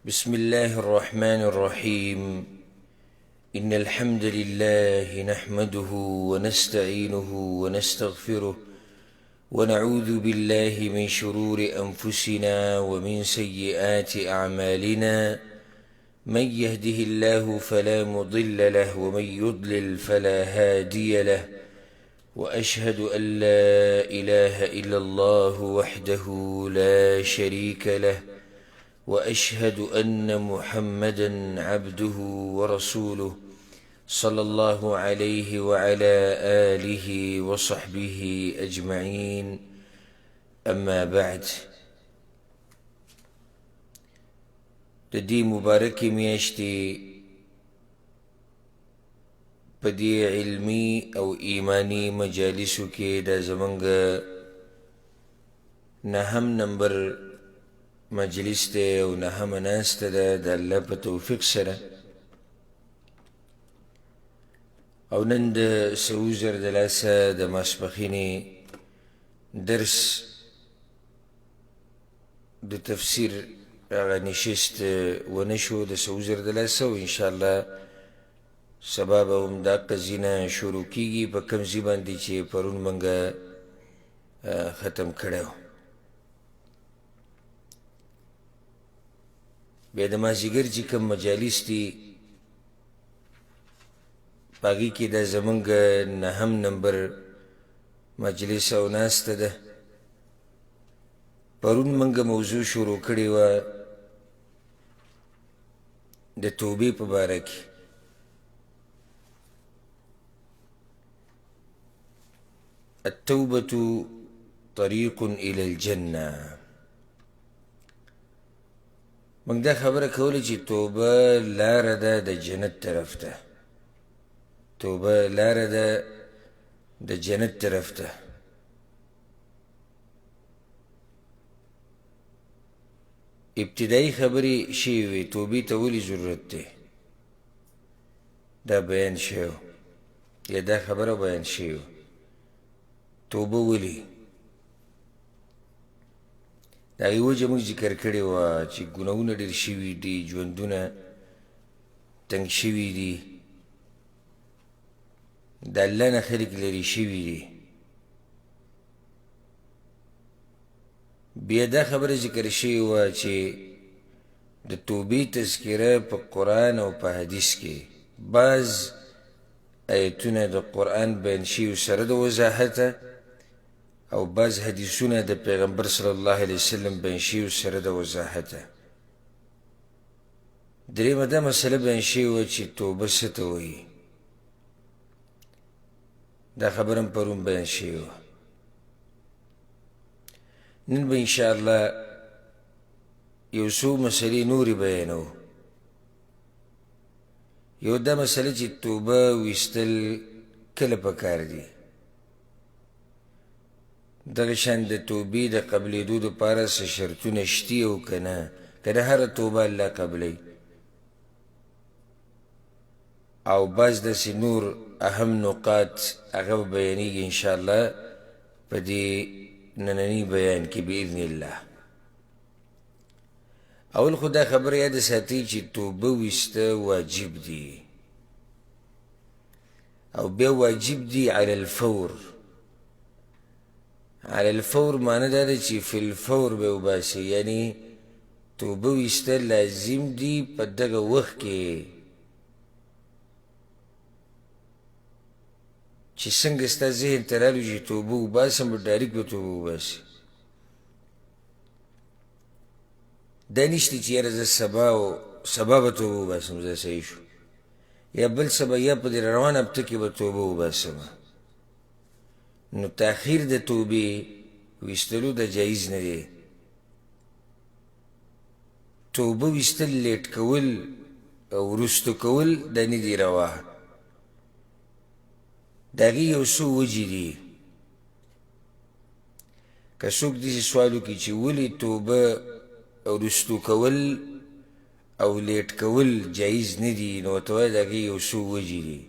بسم الله الرحمن الرحيم. إن الحمد لله نحمده ونستعينه ونستغفره ونعوذ بالله من شرور أنفسنا ومن سيئات أعمالنا. من يهده الله فلا مضل له ومن يضلل فلا هادي له، وأشهد أن لا إله إلا الله وحده لا شريك له، وأشهد أن محمدا عبده ورسوله صلى الله عليه وعلى آله وصحبه أجمعين. أما بعد، د دې مبارکې میاشتې په دې علمي او ایماني مجالسو کې دا زمونږ نهم نمبر مجلس دی او نهمه ناسته ده د الله په توفیق سره. او نن د سعوزر د لاسه د ماسپښینې درس د تفسیر هغه نشست ونه شو د سعوزر د لاسه، او انشاءالله سبا به هم دا قضیه نه شروع کېږي په کوم ځای باندې چې پرون موږ ختم کړی و. بیا د مازدیګر چې کوم مجالس دي په هغې کې دا زمونږ نهم نمبر مجلس او ناسته ده. پرون موږ موضوع شروع کړې وه د توبې په باره کې. التوبة طریق الى الجنة. موږ دا خبره کوله چې توبه لاره ده د جنت طرف ته، توبه لاره ده د جنت طرف ته. ابتدایي خبرې شوې وې، توبې ته ولې ضرورت دی دا بیان شوی یا دا خبره بیان شوې. توبه ولې؟ د هغې وجه موږ ذکر کړې وه چې ګناهونه ډېر شوي دي، ژوندونه تنګ شوي دي، د الله نه خلک لرې شوي دي. بیا دا خبره ذکر شوې وه چې د توبې تذکره په قرآن او په حدیث کې بعض آیتونه د قرآن بیان شوي سره د وضاحته، او بعض حدیثونه د پیغمبر صلی الله علیه وسلم بیان شوي سره د وضاحته. درېیمه دا مسله بیان شوې وه چې توبه څه ته وایي، دا خبره هم پرون بیان شوې وه. نن به انشاءالله یو څو مسلې نورې بیانوو. یو دا مسله چې توبه ویستل کله پکار دي، دغه شان د توبې د قبلېدو دپاره څه شرطونه شتي او که نه، که نه هره توبه الله قبلوي. او بعض داسې نور اهم نقاط هغه به بیانېږي انشاءالله په دې ننني بیان کې باذن الله. اول خو دا خبره یاده ساتئ چې توبه ویسته واجب دي، او بیا واجب دي علی الفور. علی الفور معنی دا ده چې فی الفور به وباسي، یعنی توبه ویسته لازم دي په دغه وخت کې چې څنګه ستا ذهن ته رالو چې توبه وباسم، به ډایرکټ به توبه وباسي. دا نشته چې یاره زه سبا او سبا به توبه وباسم، زه صحیح شو، یا بل سبا یا په دې روانه هفته کې به توبه وباسم. نو تاخیر د توبې ویستلو د جایز نه دی. توبه ویستل لیټ کول او وروستو کول دا نه دي روا. د هغې یو څو وجې دي. که څوک داسې سوال وکړي چې ولې توبه وروستو کول او لیټ کول جایز نه دي، نو ورته وایه د هغې یو څو وجې دي.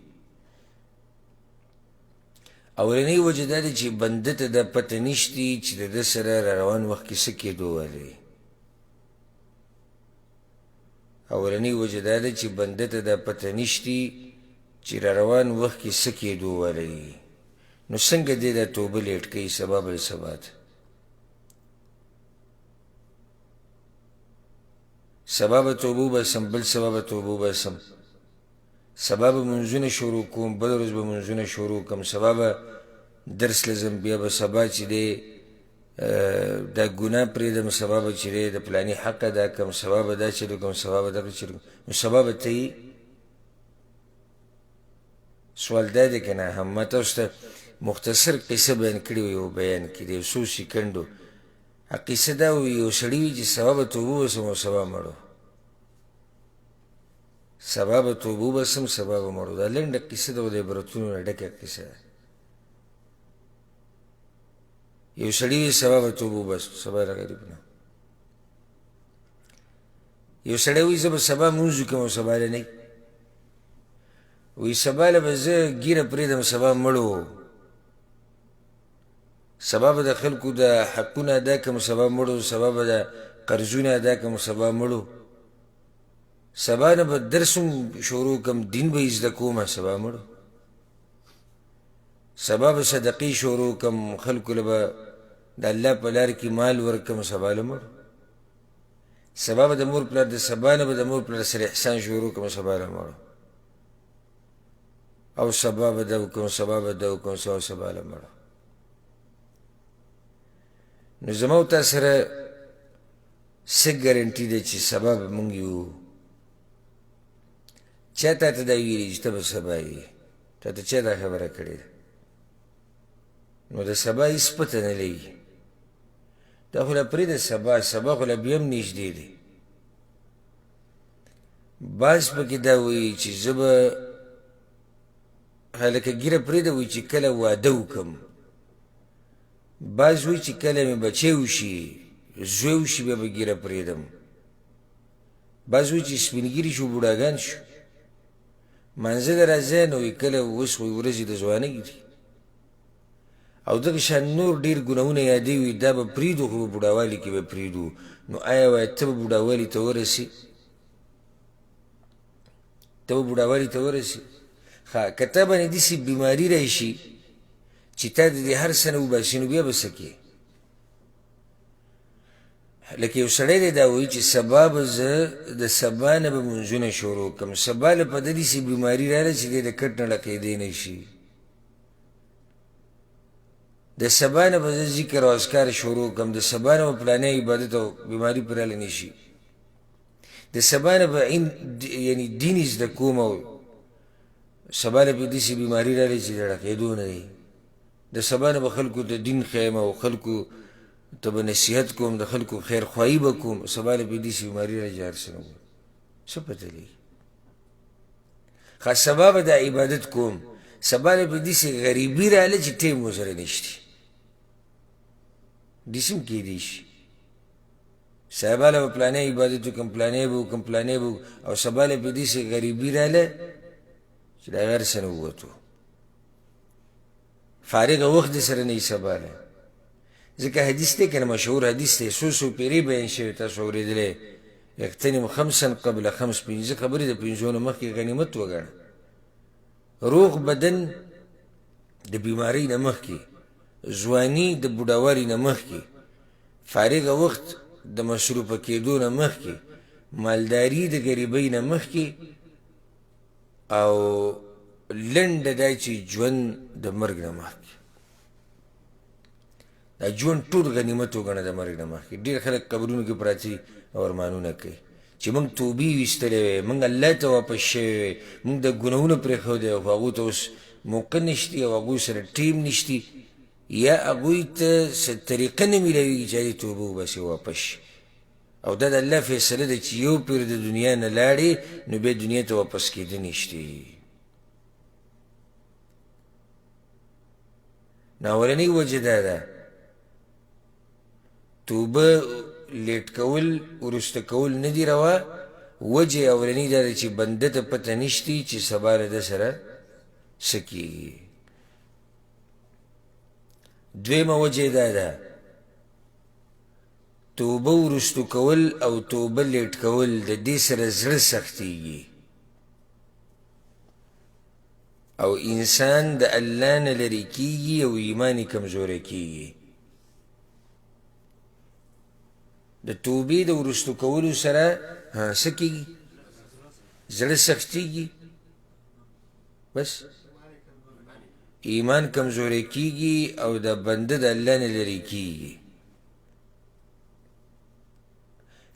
اولنۍ وجه دا ده چې بنده ته دا پته نشتي چې د ده سره را روان وخت کې څه کېدو والی. اولنۍ وجه دا ده چې بنده ته دا پته نشتي چې را روان وخت کې څه کېدو والی دي، نو څنګه دی دا توبه لیټ کوي سبا بل سبا ته؟ سبا به توبه وباسم، بل سبا به توبه وباسم، سبا به منځونه شروع کوم، بله ورځ به منځونه شروع کوم، سبا به درس له ځم، بیا به سبا چې دی دا ګناه پرېږدم، سبا به چې دی د پلاني حق ادا کړم، سبا به دا چل وکړم، سبا به دغه چل وکړم، نو سبا به ته یې. سوال دا دی که نه، هم ما تاسو ته مختصر قصه بیان کړې وه یو بیان کې د یو څو سیکنډو قصه دا وي، یو سړي وي چې سبا به توبه وباسم او سبا مړو، سبا به توبه وباسم، سبا به مړو. دا لنډه قصه ده، خو د عبرتونو نه ډکه قصه ده. یو سړي وي سبا به توبه وباسم، سبا له غریب نه. یو سړی وایي زه به سبا لمونځ وکړم او سبا له نه وایي، سبا له به زه ږیره پرېږدم، سبا مړو، سبا به د خلکو د حقونه ادا کړم، سبا مړو، سبا به د قرضونه ادا کړم، سبا مړو، سبا نه به درس هم شروع کړم، دین به یې زده کوم، سبا مړو، سبا به صدقې شروع کړم، خلکو له به د الله په لار کې مال ورکړم، سبا له مړو، سبا به د مور پلار د سبا نه به د مور پلار سره احسان شروع کړم، سبا له مړو، او سبا به دا وکړم، سبا به دا وکړم، سبا سبا له مړو. نو زما او تا سره څه ګارنټي ده چې سبا به موږ یو؟ چا تا ته دا ویلي چې ته به سبا یې؟ تا ته چا دا خبره کړې ده؟ نو د سبا هېڅ پته نه لګي. دا خو لا پرېږده سبا، سبا خو لا بیا هم نږدې دی. بعض پکې دا وایي چې زه به لکه ږیره پرېږده، وایي چې کله واده وکړم. بعض وایي چې کله مې بچی وشي، زوی وشي، بیا به ږیره پرېږدم. بعض وایي چې سپین ږیري شو، بوډاګان شو، مانځه له راځی، نو وایي کله اوس خو ورځې د ځوانۍ دي. او دغه شان نور ډېر ګناهونه یادوي، وایي دا به پرېږدو، خو په بوډاوالي کې به پرېږدو. نو آیا وایي ته به بوډاوالي ته ورسې؟ ته به بوډاوالي ته ورسې؟ ښه، که تا باندې داسې بیماري راشي چې تا د دې هر څه نه وباسي، نو بیا به څه کوې؟ لکه یو سړی دی دا وایي چې سبا به زه د سبا نه به لمونځونه شروع کړم، سبا له په ده داسې بیماري راغله چې دی د کټ نه ړقېدی نه شي، د سبا نه به زه ذکر او اذکار شروع کړم، د سبا نه به پلانی عبادت او بیماري پرې راله نه شي، د سبا نه به یعنی دین زده کوم، او سبا له به داسې بیماري راغله چې د ړقېدو نه دی، د سبا نه به خلکو ته دین ښیم او خلکو ته به نصیحت کوم، د خلکو خیرخواهي به کوم، سبا له به داسې بیماري راغله چې هر څه نه وګورم، څه پته لګي؟ ښه، سبا به دا عبادت کوم، سبا له به داسې غریبي راغله چې ټایم ورسره نشتي، داسې هم کېدی شي. سبا له به پلانی عبادت وکړم، پلانی به وکړم، پلانی به وکړم، او سبا له به داسې غریبي راغله چې د هغه هر څه نه ووتو، فارغه وخت دې سره نه وي سبا له. ځکه حدیث دی که نه، مشهور حدیث دی، څو څو پېرې بیان شوی، تاسو اورېدلی، اغتنم خمسا قبل خمس، پنځه خبرې د پنځو نه مخکې غنیمت وګڼه. روغ بدن د بیمارۍ نه مخکې، ځواني د بوډاوالي نه مخکې، فارغه وخت د مصروفه کېدو نه مخکې، مالداري د غریبۍ نه مخکې، او لنډه دا چې ژوند د مرګ نه مخکې. دا ژوند ټول غنیمت وګڼه د مرګ نه مخکې. ډېر خلک قبرونو کې پراته دي او ارمانونه کوي چې موږ توبې ویستلې وی، موږ الله ته واپس شوی وی، موږ د ګناهونه پرېښودی، خو هغو ته اوس موقع نشتي او هغوی سره ټیم نشتي، یا هغوی ته څه طریقه نه میلاویږي چې هغې توبه وباسي واپس شي. او دا د الله فیصله ده چې یو پیر د دنیا نه لاړې نو بیا دنیا ته واپس کېده نشتي. نو اولنۍ وجه دا ده، توبه لیټ کول وروسته کول نه دي روا. وجه یې اولنۍ دا ده چې بنده ته پته نشتي چې سبا له ده سره څه کېږي. دویمه وجه یې دا ده، توبه وروستو کول او توبه لیټ کول د دې سره زړه سختیږي او انسان د الله نه لرې کیږي او ایمان یې کمزوری کیږي. د توبې د وروستو کولو سره څه کیږي؟ زړه سختیږي، بس ایمان کمزوری کیږي او د بنده د الله نه لرې کیږي.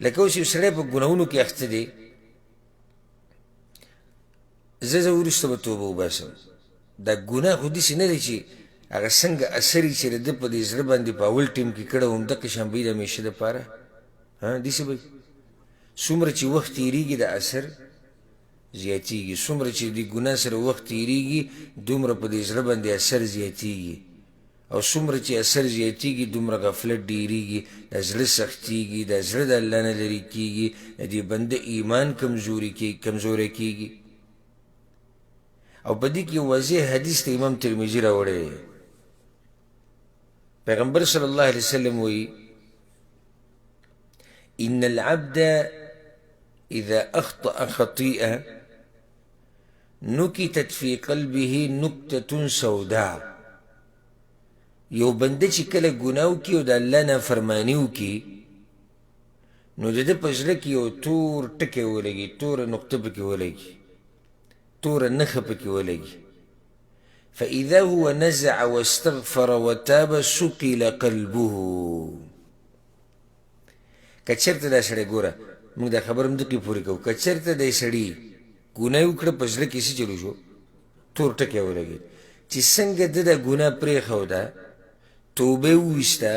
لکه اوس یو سړی په ګناهونو کې اخته دی، زه وروسته به توبه وباسم، دا ګناه خو داسې نه دی چې هغه څنګه اثر یې چې د ده په دې زړه باندې په اول ټیم کې کړی همدقه شان به یې د همېشه دپاره داسې به څومره چې وخت تېرېږي د اثر زیاتېږي، څومره چې د ګناه سره وخت تېرېږي دومره په دې زړه باندې اثر زیاتېږي، او څومره چې اثر زیاتېږي دومره غفلت ډېرېږي، د زړه سختېږي، د زړه د الله نه لرې کېږي، د دې بنده ایمان کمزوری کېږي. او په دې کې یو واضح حدیث ته امام ترمذي راوړی دی. پیغمبر صلی الله علیه وسلم وایي ان العبد اذا اخطأ خطیئه نکتت فی قلبه نکتة سوداء. یو بنده چې کله ګناه وکړي او د الله نافرماني وکړي نو د ده په زړه کې یو تور ټکی ولګي، توره نقطه پکې ولګي، توره نښه پکې ولګي. فإذا هو نزع واستغفر وتاب سقل قلبه. که چېرته دا سړی ګوره موږ دا خبره هم دقې پورې کوو، که چېرته دی سړي ګناه یې وکړه په زړه کې څه چلو شو، تور ټکی ولګېد، چې څنګه ده دا ګناه پرېښوده، توبه یې وویسته،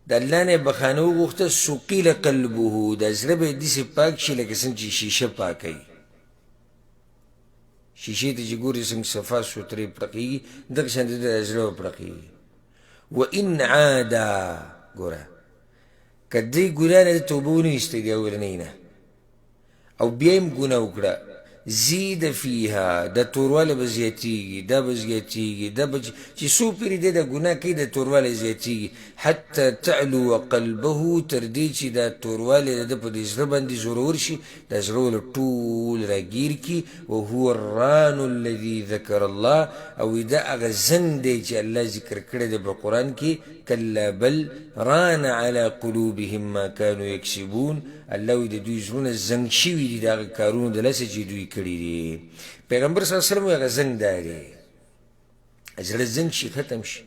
د الله نه یې بخښنه وغوښته، سقیل قلبه، دا زړه به یې داسې پاک شي لکه څنګه چې شیشه پاکوي. شیشې ته چې ګورې څنګه صفا سوترې پړقېږي، دغه شان د ده زړه به پړقېږي. وان عادا، ګوره که دې ګناه نه توبه ونه ویسته د اولنۍ نه او بیا یې هم ګناه وکړه، زید فیها، دا توروالی به زیاتېږي، دا به زیاتېږي، دا به چې څو پېرې دی دا ګناه کوي دا توروالی زیاتېږي، حتی تعلو قلبه، تر دې چې دا توروالی د ده په دې زړه باندې زورور شي، دا زړه له ټول راګیر کړي. وهو الران الذي ذکر الله، او دا هغه زنګ دی چې الله ذکر کړی دی په قرآن کې، کلا بل ران علی قلوبهم ما کانوا یکسبون. الله وایي د دوی زړونه زنګ شوي دي د هغه کارونو د لاسه چې دوی کړي دي. پیغمبر صلی الله علیه وسلم وایي هغه زنګ دا دی، زړه زنګ شي ختم شي.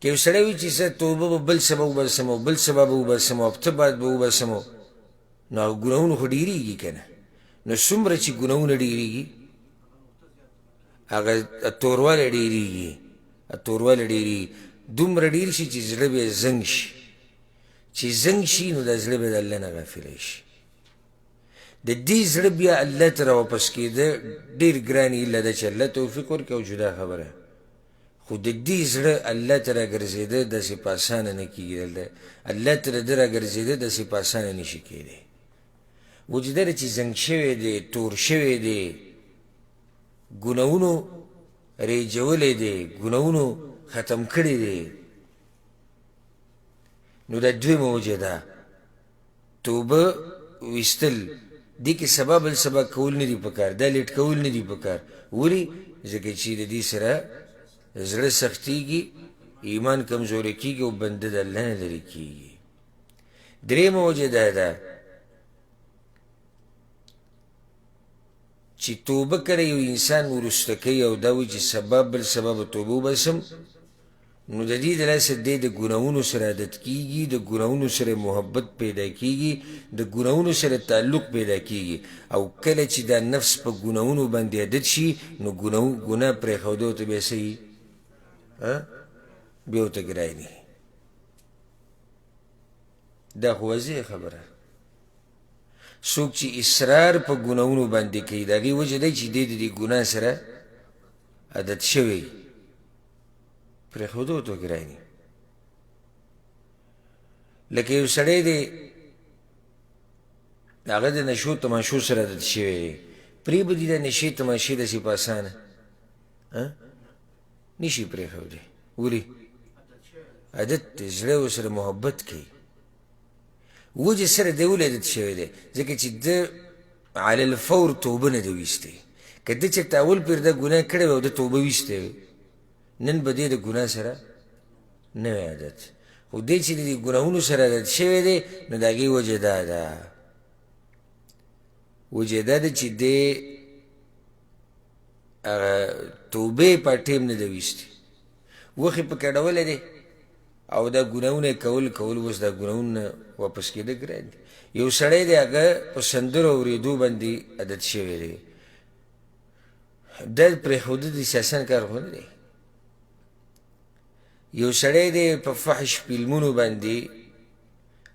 که یو سړی وي چې زه توبه به بل سبا وباسم او بل سبا به وباسم او هفته بعد به وباسم، نو هغه ګناهونه خو ډېرېږي که نه. نو څومره چې ګناهونه ډېرېږي هغه توروالی ډېرېږي، توروالی ډېرېږي، دومره ډېر شي چې زړه به یې زنګ شي. چې زنګ شي نو دا زړه به د الله نه غافلی شي. د دې زړه بیا الله ته راواپس کېده ډېر ګران الا ده چې الله توفیق ورکړي او جدا خبره، خو د دې زړه الله ته راګرځېده داسې په اسانه نه کېږي. دلته الله ته د ده راګرځېده داسې په اسانه نه شي کېدی. وجه دا ده چې زنګ شوی دی، تور شوی دی، ګناهونو رېجولی دی، ګناهونو ختم کړی دی. نو دا دویمه وجه ده توبه ویستل. دې کې سبا بل سبا کول نه دي پکار، دا لیټ کول نه دي پکار. ولې؟ ځکه چې د دې سره زړه سختیږي، ایمان کمزوری کېږي او بنده د الله نه لرې کېږي. درېیمه وجه دا ده چې توبه کله یو انسان وروسته کوي او دا وایي چې سبا بل سبا به توبه وباسم، نو د دې د لاسه دی د ګناهونو سره عادت کیږي، د ګناهونو سره محبت پیدا کیږي، د ګناهونو سره تعلق پیدا کیږي. او کله چې دا نفس په ګناهونو باندې عادت شي نو ګناه پرېښودو ته بیا څه وي؟ بیا ورته ګران وي. دا خو واضح خبره. څوک چې اصرار په ګناهونو باندې کوي د هغې وجه دی چې دی د دې ګناه سره عادت شوی، پرېښودو ته ګران وي. لکه یو سړی دی هغه د نشو تماشو سره عادت شوی دی، پرې به دي د نشې تماشې داسې په اسانه نشي پرېښودی. ولې؟ عادت دی، زړه ورسره محبت کوي. وجه سره دی ولې عادت شوی دی؟ ځکه چې ده علی الفور توبه نه ده ویستې. که ده چېرته اول پېر دا ګناه کړې وی او ده توبه ویستې وی، نن به دی د ګناه سره نه وی عادت. خو دی چې د دې ګناهونو سره عادت شوی دی، نو د هغې وجه دا ده، وجه دا ده چې دی هغه توبې په ټیم نه ده ویستې، وخت یې پکې اړولی دی او دا ګناهونه یې کول کول، اوس دا ګناهونه واپس کېده ګران دي. یو سړی دی هغه په سندرو اورېدو باندې عادت شوی دی، دا پرېښودل داسې اسان کار خو نه دی. یو سړی دی په فحش فلمونو باندې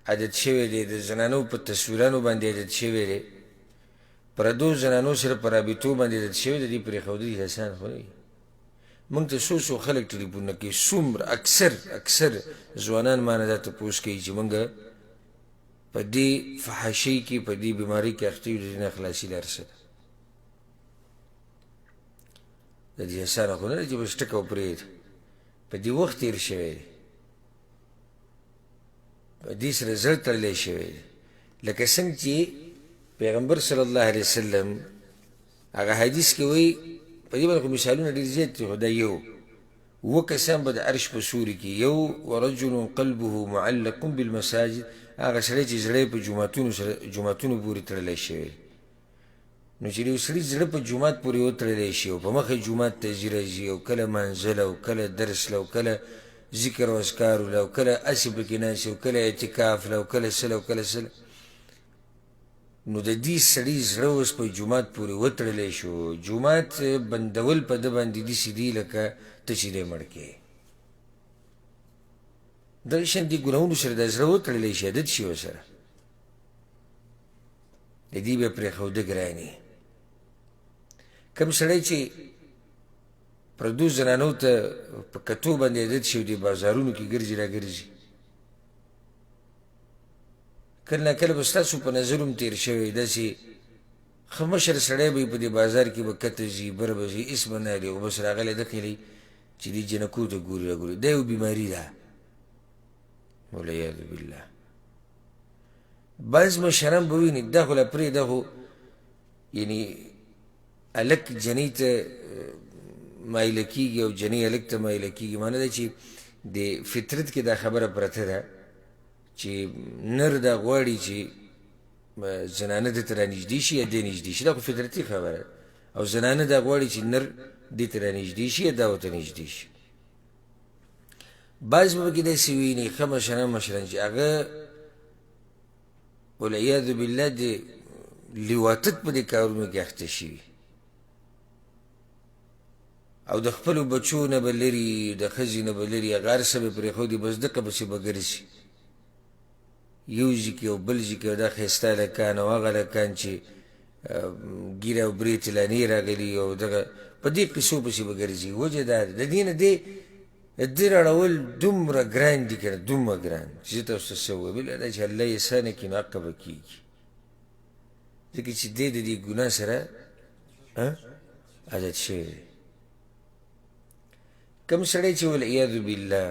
عادت شوی دی، د زنانو په تصویرانو باندې عادت شوی دی، پردو زنانو سره په رابطو باندې عادت شوی دی، دې پرېښودل داسې اسان خو نه دی. موږ ته څو څو خلک ټلیفونونه کوي، څومره اکثر اکثر ځوانان ما نه دا تپوس کوي چې موږ په دې فحاشۍ کې په دې بیمارۍ کې اخته یو، د دې نه خلاصي لار څه ده؟ د دې اسانه خو نه ده چې بس ټکه وپرېږده، په دې وخت تېر شوی دی، په دې سره زړه تړلی شوی دی. لکه څنګه چې پیغمبر صلی الله علیه وسلم هغه حدیث کې وایي، په دې باندې خو مثالونه ډېر زیات دي، خو دا یو اووه کسان به د عرش په سوري کې، یو ورجل قلبه معلق بالمساجد، هغه سړی چې زړه یې په جوماتونو سره جوماتونو پورې تړلی شوی. نو چې د یو سړي زړه په جومات پورې وتړلی شي او په مخه جومات ته ځي راځي او کله مانځه له او کله درس له او کله ذکر او اذکارو له او کله هسې پکې ناست او کله اعتکاف له او کله څه له او کله څه له، نو د دې سړي زړه اوس په جومات پورې وتړلی شو. جومات بندول په ده باندې داسې دي لکه ته چې دی مړ کړې. دغه شان دې ګناهونو سره دا زړه وتړلی شي، عادت شي ورسره، د دې بیا پرېښوده ګراني. کوم سړی چې پردو زنانو ته په کتو باندې عادت شي او دې بازارونو کې ګرځي راګرځي، کله نا کله به ستاسو په نظر هم تېر شوی، داسې ښه مشر سړی به وي په دې بازار کې به کته ځي بر به ځي، هېڅ به نه اخلي، خو بس راغلی دقې دی چې دې جنکو ته ګوري راګوري، دا یو بیماري ده والعیاذ بالله. بعض مشران به ویني دا خو لا پرېږده، خو یعنی هلک جنۍ ته مایله کېږي او جنۍ هلک ته مایله کېږي. معنی دا چې د فطرت کې دا خبره پرته ده چې نر دا غواړي چې زنانه ده ته رانږدې شي یا دی نږدې شي، دا خو فطرتي خبره ده، او زنانه دا غواړي چې نر دې ته رانږدې شي یا دا ورته نږدې شي. بعض به پکې داسې ویني ښه مشران مشران چې هغه والعیاذ بالله د لواطت په دې کارونو کې اخته شوي او د خپلو بچو نه به لري، د ښځې نه به لري، هغه هر څه به یې پرېښودي، بس دقه پسې به ګرځي، یو ځي کې او بل ځي کې، او دا ښایسته هلکان او هغه هلکان چې ږیره او برېتې لا نه راغلي او دغه په دې قصو پسې به ګرځي. وجه دا ده د دې نه دی د ده راړول دومره ګران دي که نه، دومره ګران چې زه تاسو ته څه ووایم، بله دا چې الله یې اسانه کړي نو حقه به کېږي، ځکه چې دی د دې ګناه سره عادت شوی دی. کوم سړی چې والعیاذ بالله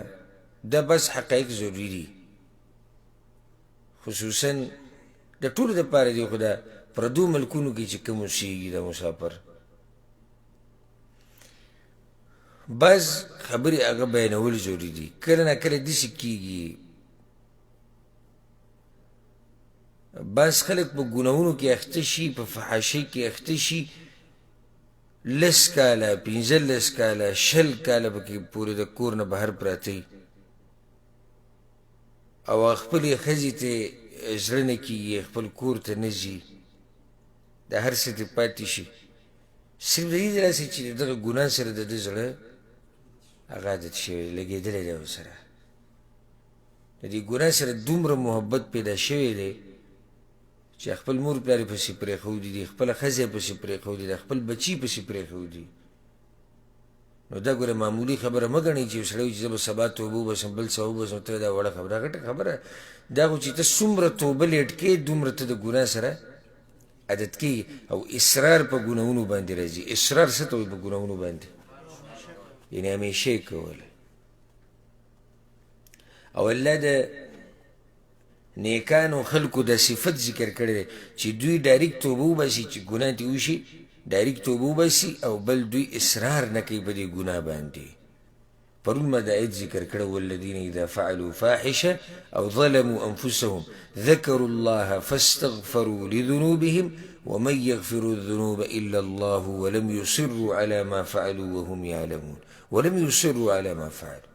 دا بس حقایق ضروري دي، خصوصا د ټولو دپاره دی، خو دا پردو ملکونو کې چې کوم اوسېږي دا مسافر، بعض خبرې هغه بیانول ضروري دي. کله نا کله داسې کېږي بعض خلک په ګناهونو کې اخته شي، په فحاشۍ کې اخته شي، لس کاله، 15 کاله، 20 کاله پکې پورې د کور نه بهر پراته وي او خپلې ښځې ته زړه نه کېږي، خپل کور ته نه ځي، د هر څه ترې پاتې شي، صرف د دې دلاسه چې د دغه ګناه سره د ده زړه هغه عادت شوی، لګېدلی دی ورسره، د دې ګناه سره دومره محبت پیدا شوی دی چې خپل مور پلار یې پسې پرېښودي دي، خپله ښځه یې پسې پرېښودي ده، خپل بچي یې پسې پرېښودي. نو دا ګوره معمولي خبره مه ګڼئ چې یو سړی وایي چې زه به سبا توبه وباسم، بل سبا وباسم، ته دا وړه خبره، غټه خبره دا خو چې ته څومره توبه لیټ کې دومره ته د ګناه سره عادت کېږي او اصرار په ګناهونو باندې راځي. اصرار څه ته وایي؟ په ګناهونو باندې یعنې همیشه یې کوله. او الله د نیکانو خلکو د صفت ذکر کړی دی چې دوی ډایرکټ توبه وباسي، چې ګناه ترې وشي ډایرکټ توبه وباسي، او بل دوی اصرار نه کوي په دې ګناه باندې. پرون ما دا آیت ذکر کړی، والذین اذا فعلوا فاحشه او ظلموا انفسهم ذکروا الله فاستغفروا لذنوبهم ومن يغفر الذنوب الا الله ولم يصروا على ما فعلوا وهم يعلمون. ولم يصروا على ما فعلوا.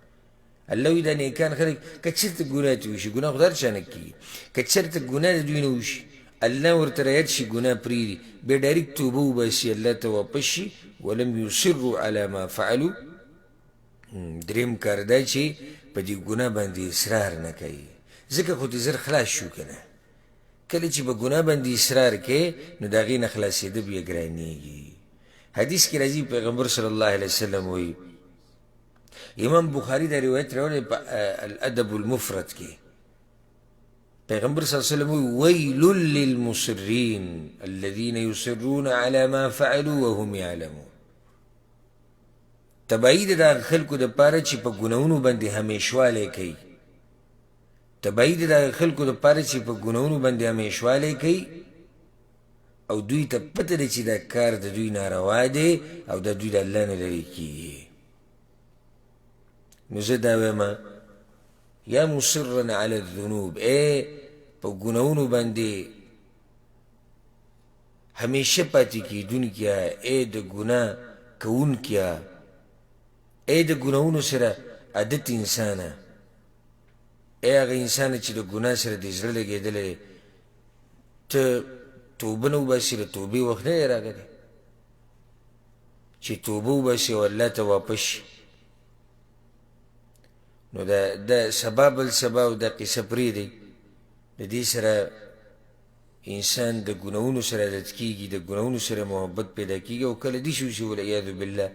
الله وایي دا نیکان خلک که چېرته ګناه ترې وشي، ګناه خو د هر چا نه کېږي، که چېرته ګناه د دوی نه وشي الله ورته رایاد شي، ګناه پرېږدي، بیا ډایرکټ توبه وباسي، الله ته واپس شي. ولم یصروا علی ما فعلوا. دریم کار دا چې په دې ګناه باندې اصرار نه کوي، ځکه خو دې زر خلاص شو که نه. کله چې په ګناه باندې اصرار کوې نو د هغې نه خلاصېده بیا ګرانېږي. حدیث کې راځي پیغمبر صلی الله علیه وسلم وایي، امام بخاري دا روایت راوړی په الادب المفرد کې، پیغمبر صلی الله علیه وسلم ویل للمصرین الذین یصرون علی ما فعلوا وهم یعلمون. تباهي ده د هغه خلکو دپاره چې په ګناهونو باندې همیشوالی کوي. تباهي ده د هغه خلکو دپاره چې په ګناهونو باندې همیشوالی کوي او دوی ته پته ده چې دا کار د دوی ناروا دی او دا دوی د الله نه لرې کېږي. نو زه دا وایم، یا مصرا علی الذنوب، ای په ګناهونو باندې همیشه پاتې کېدونکیه، ای د ګناه کوونکیه، ای د ګناهونو سره عادت انسانه، ای هغه انسانه چې د ګناه سره دې زړه لګېدلی دی، ته توبه نه وباسې، د توبې وخت نه دی راغلی چې توبه وباسې او الله ته واپس شي. نو دا سبا بل سبا او دا قصه پرېږدئ. د دې سره انسان د ګناهونو سره عادت کېږي، د ګناهونو سره محبت پیدا کېږي، او کله داسې وشي والعیاذ بالله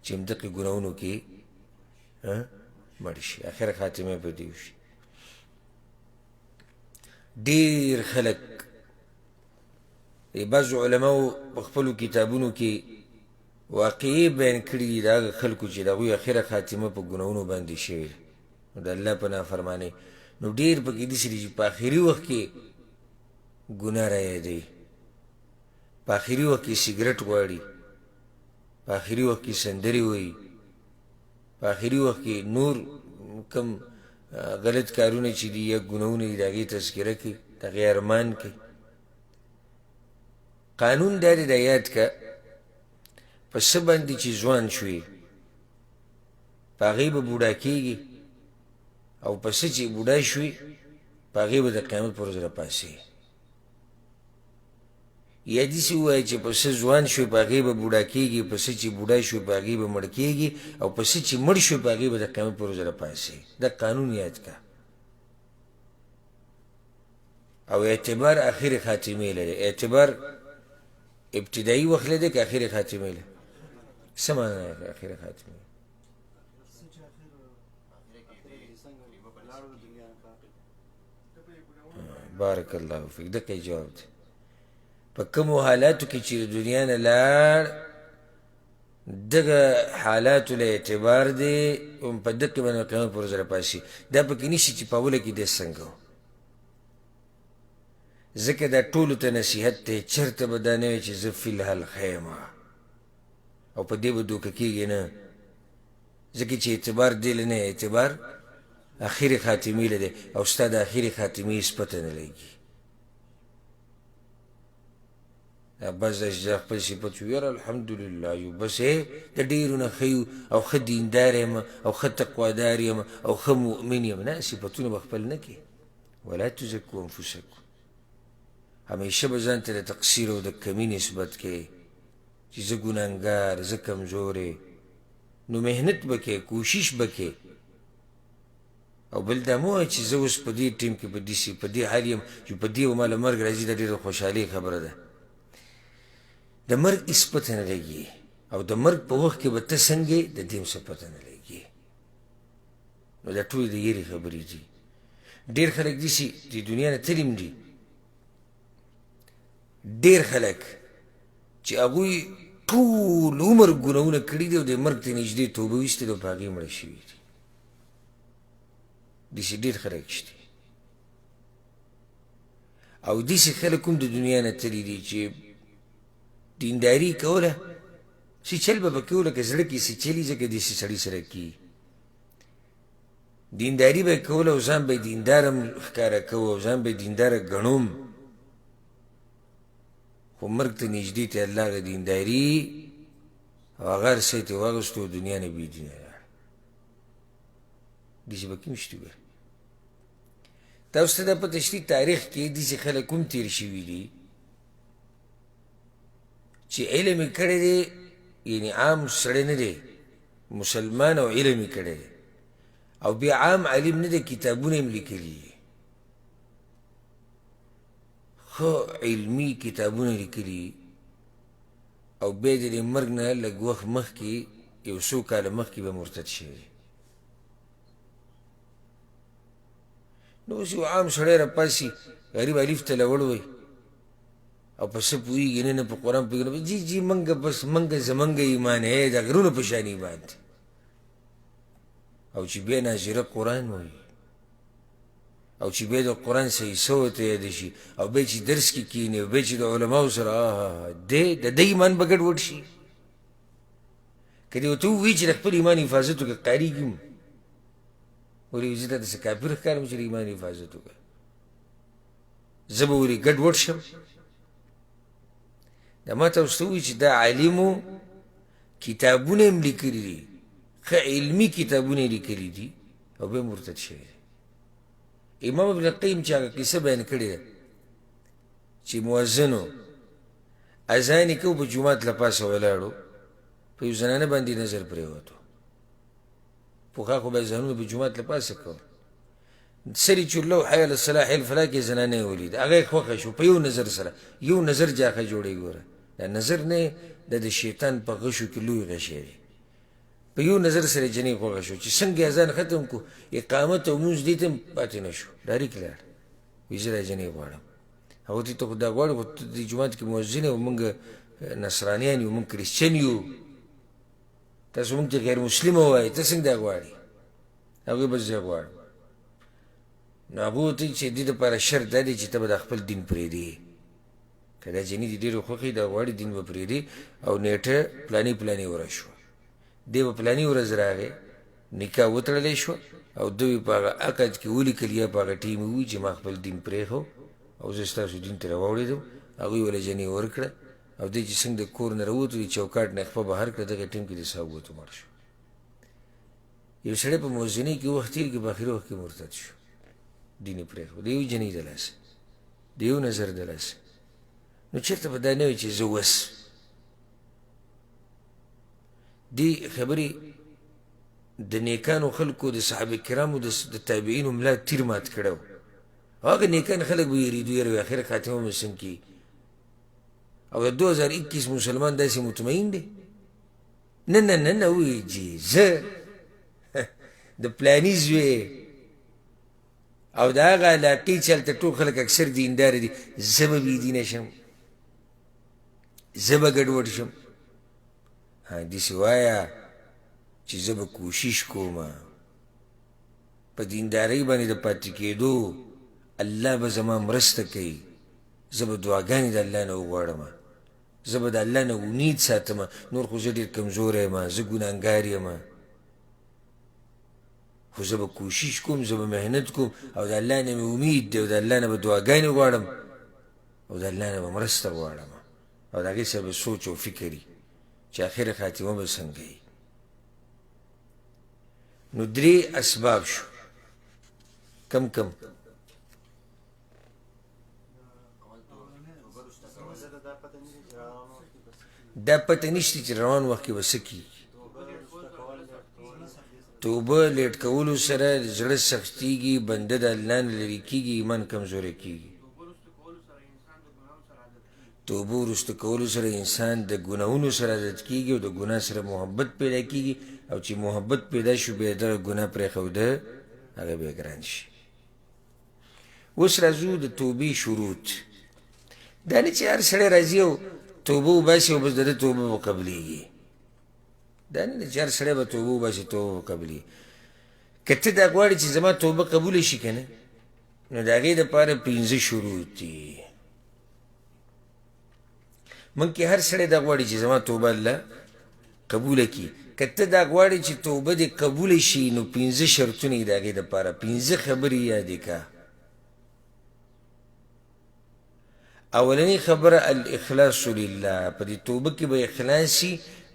چې همدغې ګناهونو کې مړ شي، اخره خاتمه په دې وشي. ډېر خلک، بعضو علماو په خپلو کتابونو کې واقعې بیان کړي دي د هغه خلکو چې د هغوی اخره خاتمه په ګناهونو باندې شوې ده، د الله په نافرمانۍ. نو ډېر پکې داسې دي چې په اخري وخت کې ګناه رایادوي، په اخري وخت کې سګرټ غواړي، په اخري وخت کې سندرې وایي، په اخري وخت کې نور کم غلط کارونه چې دي یا ګناهونه دي د هغې تذکره کوي، د هغې ارمان کوي. قانون دا دی، دا یاد که په څه باندې چې ځوان شوې په هغې به بوډا کېږي، او په څه چې بوډا شوې په هغې به د قیامت پر ورځ راپاڅېږي. یا داسې ووایه چې په څه ځوان شوې په هغې به بوډا کېږي، په څه چې بوډا شوې په هغې به مړ کېږي، او په څه چې مړ شوې په هغې به د قیامت پر ورځ راپاڅېږي. دا قانون یاد که. او اعتبار اخري خاتمې لري. اعتبار ابتدایي وخت لري که اخري خاتمې لري؟ څه معنا اخري خاتمې؟ بارک الله فیک، دقه جواب دی. په کومو حالاتو کې چې د دنیا نه لاړ دغه حالاتو له اعتبار دی، هم په دقې باندې قیامت پر ورځ راپاڅي. دا پکې نشي چې په اوله کې دی څنګه و، ځکه دا ټولو ته نصیحت دی. چېرته به دا نه وي چې زه فی الحال ښه یم او په دې به دوکه کېږي نه، ځکه چې اعتبار دې له نه، اعتبار اخري خاتمې له دی، او ستا د اخري خاتمې هېڅ پته نه لګي. دا بس دا چې خپل صفت شو، یاره الحمدلله یو بس د ډېرو نه ښه یو او ښه دیندار یم او ښه تقوادار یم او ښه مؤمن یم. نه، صفتونه به خپل نه کې. ولا تزکو انفسکم، همیشه به ځان ته د تقصیر او د کمي نسبت کوې چې زه ګناهګار، زه کمزوری. نو محنت به کوې، کوشش به کوې. او بل دا مه وایه چې زه اوس په دې ټیم کې په دې په دې حال یم چې په دې به ما له مرګ راځي، دا ډېره خوشحالۍ خبره ده. د مرګ هېڅ پته نه لګي، او د مرګ په وخت کې به ته څنګه یې د دې هم څه پته نه لګي. نو دا ټولې د یرې خبرې دي. ډېر خلک داسې د دنیا نه تللي هم دي، ډېر خلک چې هغوی ټول عمر ګناهونه کړي دي او د مرګ ته نږدې توبه ویستې ده او په هغې مړه شوي دي. داسې ډېر خلک شته. او داسې خلک هم د دنیا نه تللي دي چې دینداري کوله، څه چل به پکې و، لکه زړه کې څه چلي، ځکه داسې سړي سره کېږي. دینداري به یې کوله او ځان به یې دیندار هم ښکاره کوه او ځان به یې دینداره ګڼوم، خو مرګ ته نږدې ته الله هغه دینداري او هغه هر څه یې ترې واخیستو او دنیا نه بې دینه لاړ. داسې به کوم شته ګوره. تاسو ته دا پته شته تاریخ کې داسې خلک هم تېر شوي دي چې علم یې کړی دی، یعنې عام سړی نه دی، مسلمان او علم یې کړی دی، او بیا عام عالم نه دی، کتابونه یې هم لیکلي دي، ښه علمي کتابونه لیکلي، او بیا د دې مرګ نه لږ وخت مخکې، یو څو کاله مخکې به مرتد شوی دی. نو اوس یو عام سړی راپاڅي، غریب الف ته لوړ وي او په څه پوهېږي نه، نه په قرآن پوهېږي نه، جي جي منګه بس منګه زمونږ ایمان دی، د غرونو په شان ایمان دی. او چې بیا ناظره قرآن وایي او چې بیا د قرآن صحیح څه ورته یاده شي او بیا چې درس کې کښېني او بیا چې د علماو سره دی، د ده ایمان به ګډوډ شي. که دې ورته ووایي چې د خپل ایمان حفاظت وکړه، قارېږي هم. ولې زه ته داسې کافر ښکارم چې د ایمان حفاظت وکړه، زه به ولې ګډوډ شم؟ دا ما ته اوس ته ووایي چې دا عالم و، کتابونه یې هم لیکلي دي، ښه علمي کتابونه یې لیکلي دي، او بیا مرتد شوی دی. امام ابن القیم چې هغه قصه بیان کړې ده چې مؤذن و، اذان یې کوو، په جومات له پاسه ولاړو، په یو زنانه باندې نظر پرېوتو. پخوا خو به ځانونه په جومات له پاسه کول، سر یې چورلو، حی علی الصلاح حی الفلاح کې زنانه یې ولیده، هغه یې خوښه شو په یو نظر سره. یو نظر جاخه جوړوي، ګوره دا نظر نه، دا د شیطان په غشو کې لوی غشی دی. په یو نظر سره جنۍ خوښه شو، چې څنګه اذان ختم کړو، اقامت او لمونځ دې ته هم پاتې نه شو، ډایرک لاړ، وایي زه دا جنۍ غواړم. هغه ته خو دا غواړي، خو ته دې جومات کې مؤذن یې او موږ نصرانیان یو، موږ کرسچن یو، تاسو موږ ته غیر مسلم وایې، ته څنګه دا غواړې؟ هغوی بس زه غواړم. نو هغوی ورته وایي چې دې دپاره شرط دا دی چې ته به دا خپل دین پرېږدې، که دا جنۍ دې ډېره خوښي دا غواړي دین به پرېږدې. او نېټه پلانې پلانې ورځ شوه، دی به پلانې ورځ راغی، نکاح وتړلی شوه، او دوی په هغه عقد کې ولیکل یا په هغه ټیم ووایي چې ما خپل دین پرېښو او زه ستاسو دین ته راواوړېدم. هغوی ورله جنۍ ورکړه، او دی چې څنګه د کور نه راووتو، د چوکاټ نه یې خپه بهر کړه، دغه ټیم کې د ساه ووتو، مړ شو. یو سړی په مؤذنۍ کې وخت تېر کړي، په اخري وخت کې مرتد شو، دین یې پرېښود، د یو جنۍ د لاسه، د یو نظر د لاسه. نو چېرته به دا نه وي چې زه وس دې خبرې د نیکانو خلکو، د صحابه کرامو، د تابعینو ملا تیر مات کړی و. هغه نیکان خلک به یېرېدو، یاره وایي اخره خاتمه مې څنګه کېږي؟ او د 2021 مسلمان داسې مطمئن دی؟ نه نه نه نه، وایي جي زه د پلاني زوی او د هغه علاقې چې هلته ټول خلک اکثر دینداره دي، زه به بې دینه شم، زه به ګډوډ شم. ها داسې وایه چې زه به کوشش کوم په دیندارۍ باندې د پاتې کېدو، الله به زما مرسته کوي، زه به دعاګانې د الله نه وغواړم، زه به د الله نه امید ساتم، نور خو زه ډېر کمزوری یم، زه ګناهګار یم، خو زه به کوشش کوم، زه به محنت کوم، او د الله نه مې امید دی، او د الله نه به دعاګانې غواړم، او د الله نه به مرسته غواړم، او د هغې سره به سوچ او فکر وي چې اخره خاتمه به څنګه وي. نو درې اسباب شو، کم کم دا پته نشته چې روان وخت کې به څه کېږي. توبه لیټ کولو سره زړه سختیږي، بنده د الله نه لرې کېږي، ایمان کمزوری کېږي. توبه وروسته کولو سره انسان د ګناهونو سره عادت کېږي او د ګناه سره محبت پیدا کېږي، او چې محبت پیدا شو بیا دغه ګناه پرېښوده هغه بیا ګران شي. اوس راځو د توبې شروط. دا نه چې هر سړی راځي او توبه وباسي او بس د ده توبه به قبلېږي، دا نه چې هر سړی به توبه وباسي توبه به قبلېږي. که ته دا غواړې چې زما توبه قبوله شي که نه، نو د هغې دپاره پنځه شروط دي. موږ کې هر سړی دا غواړي چې زما توبه الله قبوله کړي. که ته دا غواړې چې توبه دې قبوله شي، نو پنځه شرطونه یې د هغې دپاره، پنځه خبرې یادې کړه. اولنۍ خبره الاخلاص لله، په دې توبه کې به اخلاص شي،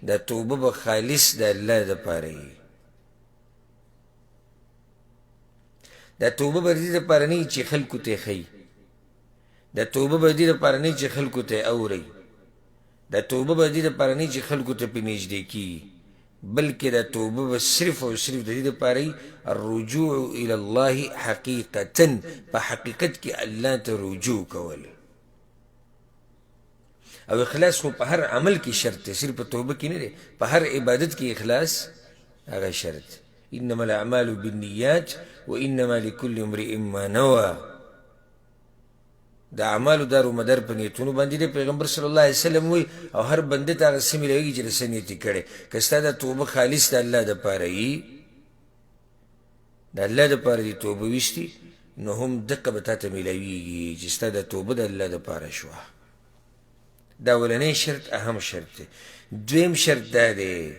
دا توبه به خالص د الله دپاره وي. دا توبه به د دې دپاره نه وي چې خلکو ته یې ښیي، دا توبه به د دې دپاره نه وي چې خلکو ته یې اوري، دا توبه به د دې دپاره نه وي چې خلکو ته پرې نږدې کېږي، بلکې دا توبه به صرف او صرف د دې دپاره وي الرجوع الی الله حقیقتا، په حقیقت کې الله ته رجوع کول. او اخلاص خو په هر عمل کې شرط دی، صرف په توبه کې نه دی، په هر عبادت کې اخلاص هغه شرط. انما الاعمال بالنیات وانما لكل امرئ ما نوى. د اعمالو دار و مدار په نیتونو باندې دی. پیغمبر صلی الله علیه وسلم وایي او هر بنده ته هغه څه میلاویږي چې د څه نیت یې کړی. که ستا دا توبه خالص د الله دپاره وي، د الله دپاره دې توبه ویستي، نو هم دقه به تا ته میلاویږي چې ستا دا توبه د الله دپاره شوه. دا اولنی شرط اهم شرط دی. دویم شرط دا دی،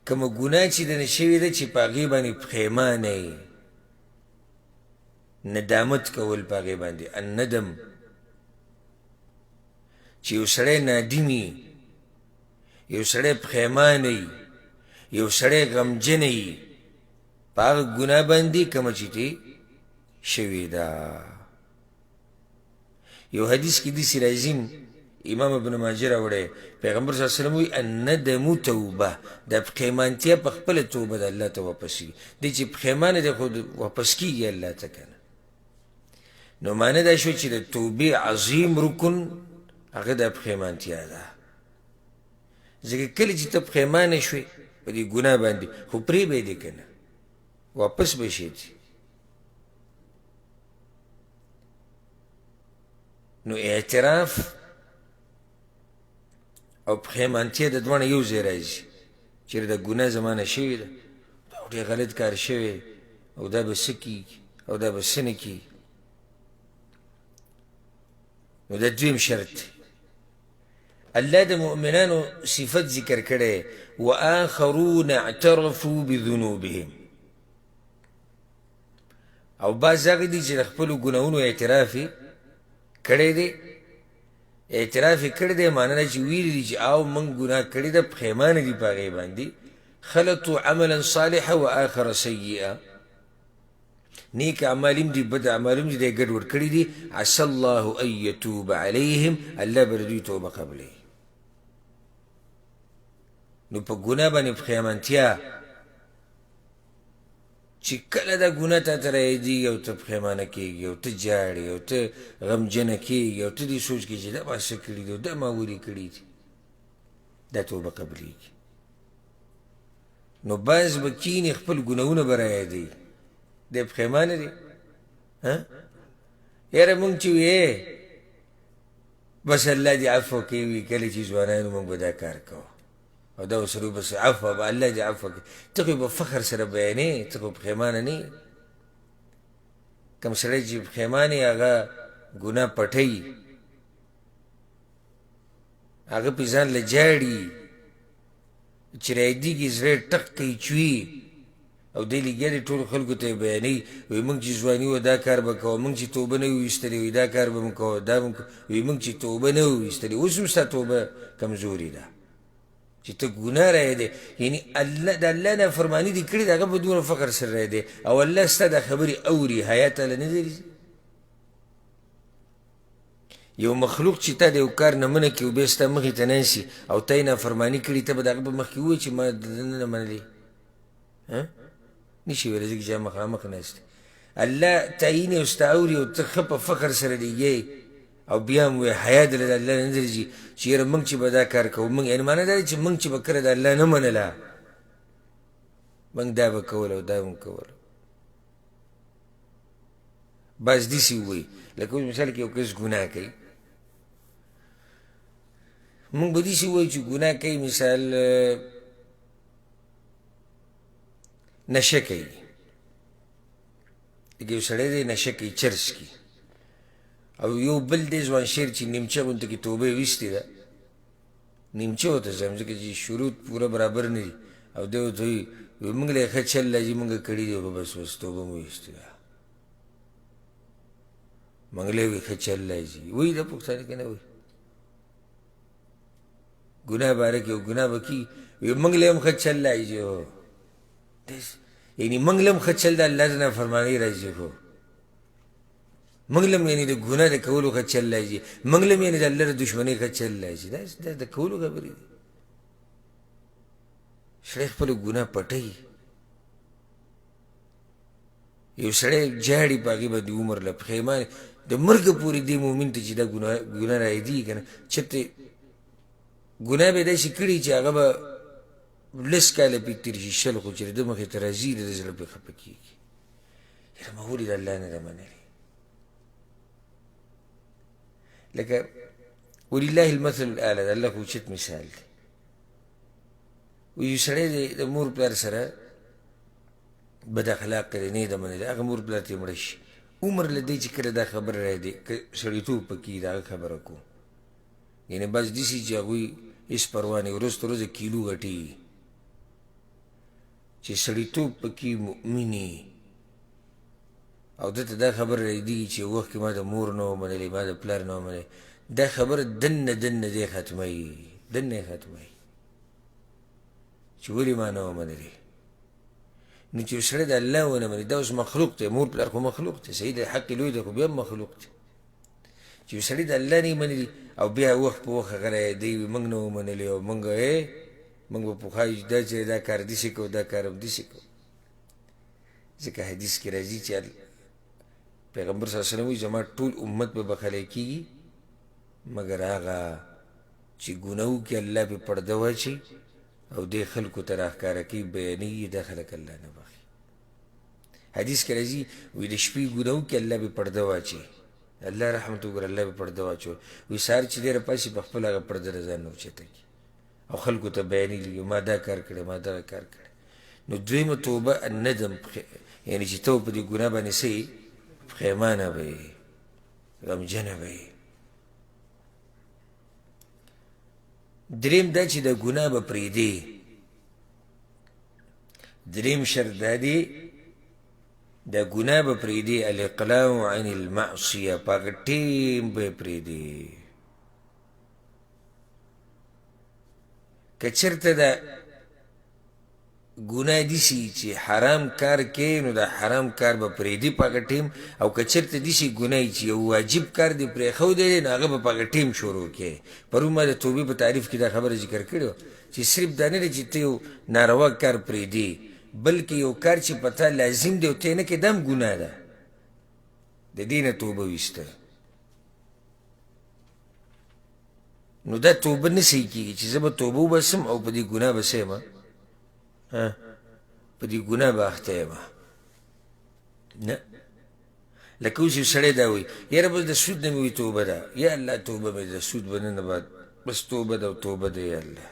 کومه ګناه چې دنه شوې ده چې په هغې باندې پښیمانه یې، ندامت کول په هغې باندې، الندم، چې یو سړی نادم وي، یو سړی پښیمانه وي، یو سړی غمجن وي په هغه ګناه باندې کومه چې ترې شوې ده. یو حدیث کې داسې راځي، امام ابن ماجه راوړی، پیغمبر صلی الله علیه وسلم وایي الندم توبه، د پښیمانتیا په خپله توبه ده، الله ته واپس کېږي. دی چې پښیمانه دی خو واپس کېږي الله ته که نه. نو معنی دا شو چې د توبې عظیم رکن هغه د پښیمانتیا ده، ځکه کله چې ته پښیمانه شوې په دې ګناه باندې، خو پرې به یې دی که نه، واپس به شې. نو اعتراف او پښیمانتیا د دواړه یو ځای راځي، چېرې دا ګناه زما نه شوې ده، دا ډېر غلط کار شوی او دا به څه کېږي او دا به څه نه کېږي. نو دا دویم شرط دی. الله د مؤمنانو صفت ذکر کړی، وآخرون اعترفوا بذنوبهم، او بعض هغه دي چې د خپلو ګناهونو اعتراف یې کړی دی. اعتراف یې کړی دی معنی دا چې ویلي دي چې او موږ ګناه کړې ده، پښیمانه دي په هغې باندې. خلطوا عملا صالحا وآخر سیئا، نیک اعمال هم دي بد اعمال هم دي، دی ګډوډ کړي دي. عسی الله ان یتوب علیهم، الله به د دوی توبه قبلوي. نو په ګناه باندې پښیمانتیا چې کله دا ګناه تا ته رایادېږي او ته پښیمانه کېږي او ته ژاړې او ته غمجنه کېږي او ته دې سوچ کوې چې دا ما څه کړي دي او دا ما ولې کړي دي، دا توبه قبلېږي. نو بعض به کښېني خپل ګناهونه به رایادوي، دی پښیمانه دی. یاره موږ چې ویې بس الله دې عفو کوي، وي کله چې ځوانانو موږ به دا کار کوو او دا ورسره بس عفو به الله دې عفو کوي، ته خو په فخر سره بیانې، ته خو پښیمانه نه یې. کوم سړی چې پښیمانه یې هغه ګناه پټوي، هغه پې ځان له ژاړي، چې رایادېږي زړه یې ټق کوي چوي، او دی لګیا دی ټولو خلکو ته یې بیانوي، وایي موږ چې ځواني وه دا کار به کوه، موږ چې توبه نه وو ایستلې وایي دا کار به مو کوه، دا به وایي موږ چې توبه نه وو ایستلې. اوس هم ستا توبه کمزوري ده چې ته ګناه رایادې، یعنی الله د الله نافرماني دې کړې ده، هغه په دومره فخر سره رایادې او الله ستا دا خبرې اوري، حیا تا له نه درځي. یو مخلوق چې تا د یو کار نه منع کړي او بیا ستا مخې ته ناست او تا یې نافرماني کړې، ته به د هغه په مخ کې ووایې چې ما د ده نه منلې؟ نشي ویلی، ځکه چې هغه مخامخ ناست دی. الله تا ویني او ستا اوري او ته ښه په فخر سره لګیا او بیا هم وایې حیا دله د الله نه درځي چې یاره موږ چې به دا کار کوو، موږ یعنې معنی دا ده چې موږ چې به کله د الله نه منله موږ دا به کول او دا به مو کول. بس داسې ووایي، لکه اوس مثال کې یو کس ګناه کوي، موږ به داسې ووایو چې ګناه کوي، مثال نشه کوي، لکه یو سړی دی نشه کوي، چرس کوي، او یو بل دی ځوان شعر چې نیمچه غونته کې توبه یې ویستې ده، نیمچه ورته ځم ځکه چې شروط پوره برابر نه دي، او دی ورته وایي موږ له یې ښه چل راځي، موږ کړي دي، خو بس اوس توبه مو ویستې ده، موږ له یې ښه چل راځي. وایي دا پښتانه که نه وایي ګناه باره کې ګناه به کېږي، وایي موږ له هم ښه چل راځي، هو یعنی موږ له هم ښه چل د الله د نافرمانۍ راځي، خو موږ له هم یعنی د ګناه د کولو ښه چل راځي، موږ له هم یعنی د الله د دښمنۍ ښه چل راځي. دا د کولو خبرې دي. سړی خپله ګناه پټوي، یو سړی جاړي په هغې باندې عمر له پښېمانه د مرګه پورې دې مؤمن ته چې دا ګناه رایادېږي که نه، چېرته ګناه به یې داسې کړي چې هغه به لس کاله پرې تېر شي، 20، خو چې د ده مخې ته راځي د ده زړه پرې خفه کېږي، یاره ما ولې د الله نه ده منلې. لکه ولله المثل الاعلی، د الله خو اوچت مثال دی. یو سړی دی د مور پلار سره بد اخلاق دی، نه یې ده منلې، هغه مور پلار ته یې مړه شي، عمر له دې چې کله دا خبره راځي که سړیتوب پکې د هغه خبره کوم، یعنې بس داسې چې هغوی هېڅ پروا نه، ورځ تر ورځې کیلو غټېږي، چې سړیتوب پکې مؤمني او ده ته دا خبره رایادېږي چې یو وخت کې ما د مور نه وه منلې، ما د پلار نه وه منلې، دا خبره دننه دننه دی ختموي، دننه یې ختموي چې ولې ما نه وه منلې. نو چې یو سړی د الله ونه مني، دا اوس مخلوق دی، مور پلار خو مخلوق دی، صحیح دی، حق یې لوی دی، خو بیا هم مخلوق دی. چې یو سړی د الله نه منلي او بیا وخت په وخت هغه رایادوي، موږ نه وو منلي او موږ موږ به پخوا دا چې دا کار داسې کوو، دا کار هم داسې کوو. ځکه حدیث کې راځي چې پیغمبر صلی الله علیه وسلم وایي زما ټول امت به بخښلی کېږي مګر هغه چې ګناه وکړي الله پرې پرده واچوي او دې خلکو ته راښکاره کوي، بیانوي، دا خلک الله نه بخښي. حدیث کې راځي وایي د شپې ګناه وکړي الله پرې پرده واچوي، الله رحمت وګوره، الله پرې پرده واچوي، وایي سهار چې دی راپاڅي په خپله هغه پرده د ځان نه اوچته کړي او خلکو ته بیانوي ما دا کار کړی، ما دغه کار کړی. نو دویمه توبه الندم، یعنې چې ته په دې ګناه باندې څه یې پښېمانه به یې، غمجنه به یې. دریم دا چې د ګناه به پرېږدې. دریم شرط دا دی د ګناه به پرېږدې، الاقلاع عن المعصیه، په هغه ټیم به یې پرېږدې. که چېرته د ګناه داسې چې حرام کار کوې نو دا حرام کار به پرېږدي په هغه ټیم، او که چېرته داسې ګناه وي چې یو واجب کار دې پرېښودی دی نو هغه به په هغه ټیم شروع کوې. پرون ما د توبې په تعریف کې دا خبره ذکر کړې وه چې صرف دا نه ده چې ته یو ناروا کار پرېږدې، بلکې یو کار چې په تا لازم دی او ته یې نه کوې دا هم ګناه ده، د دې نه توبه ویسته. نو دا توبه نه صحیح کېږي چې زه به توبه وباسم او په دې ګناه به څه یم، په دې ګناه به اخته یم. نه، لکه اوس یو سړی دا وایي یاره بس د سود نه مې وایي توبه ده، یا الله توبه مې ده، سود به نن بعد بس توبه ده او توبه ده یا الله،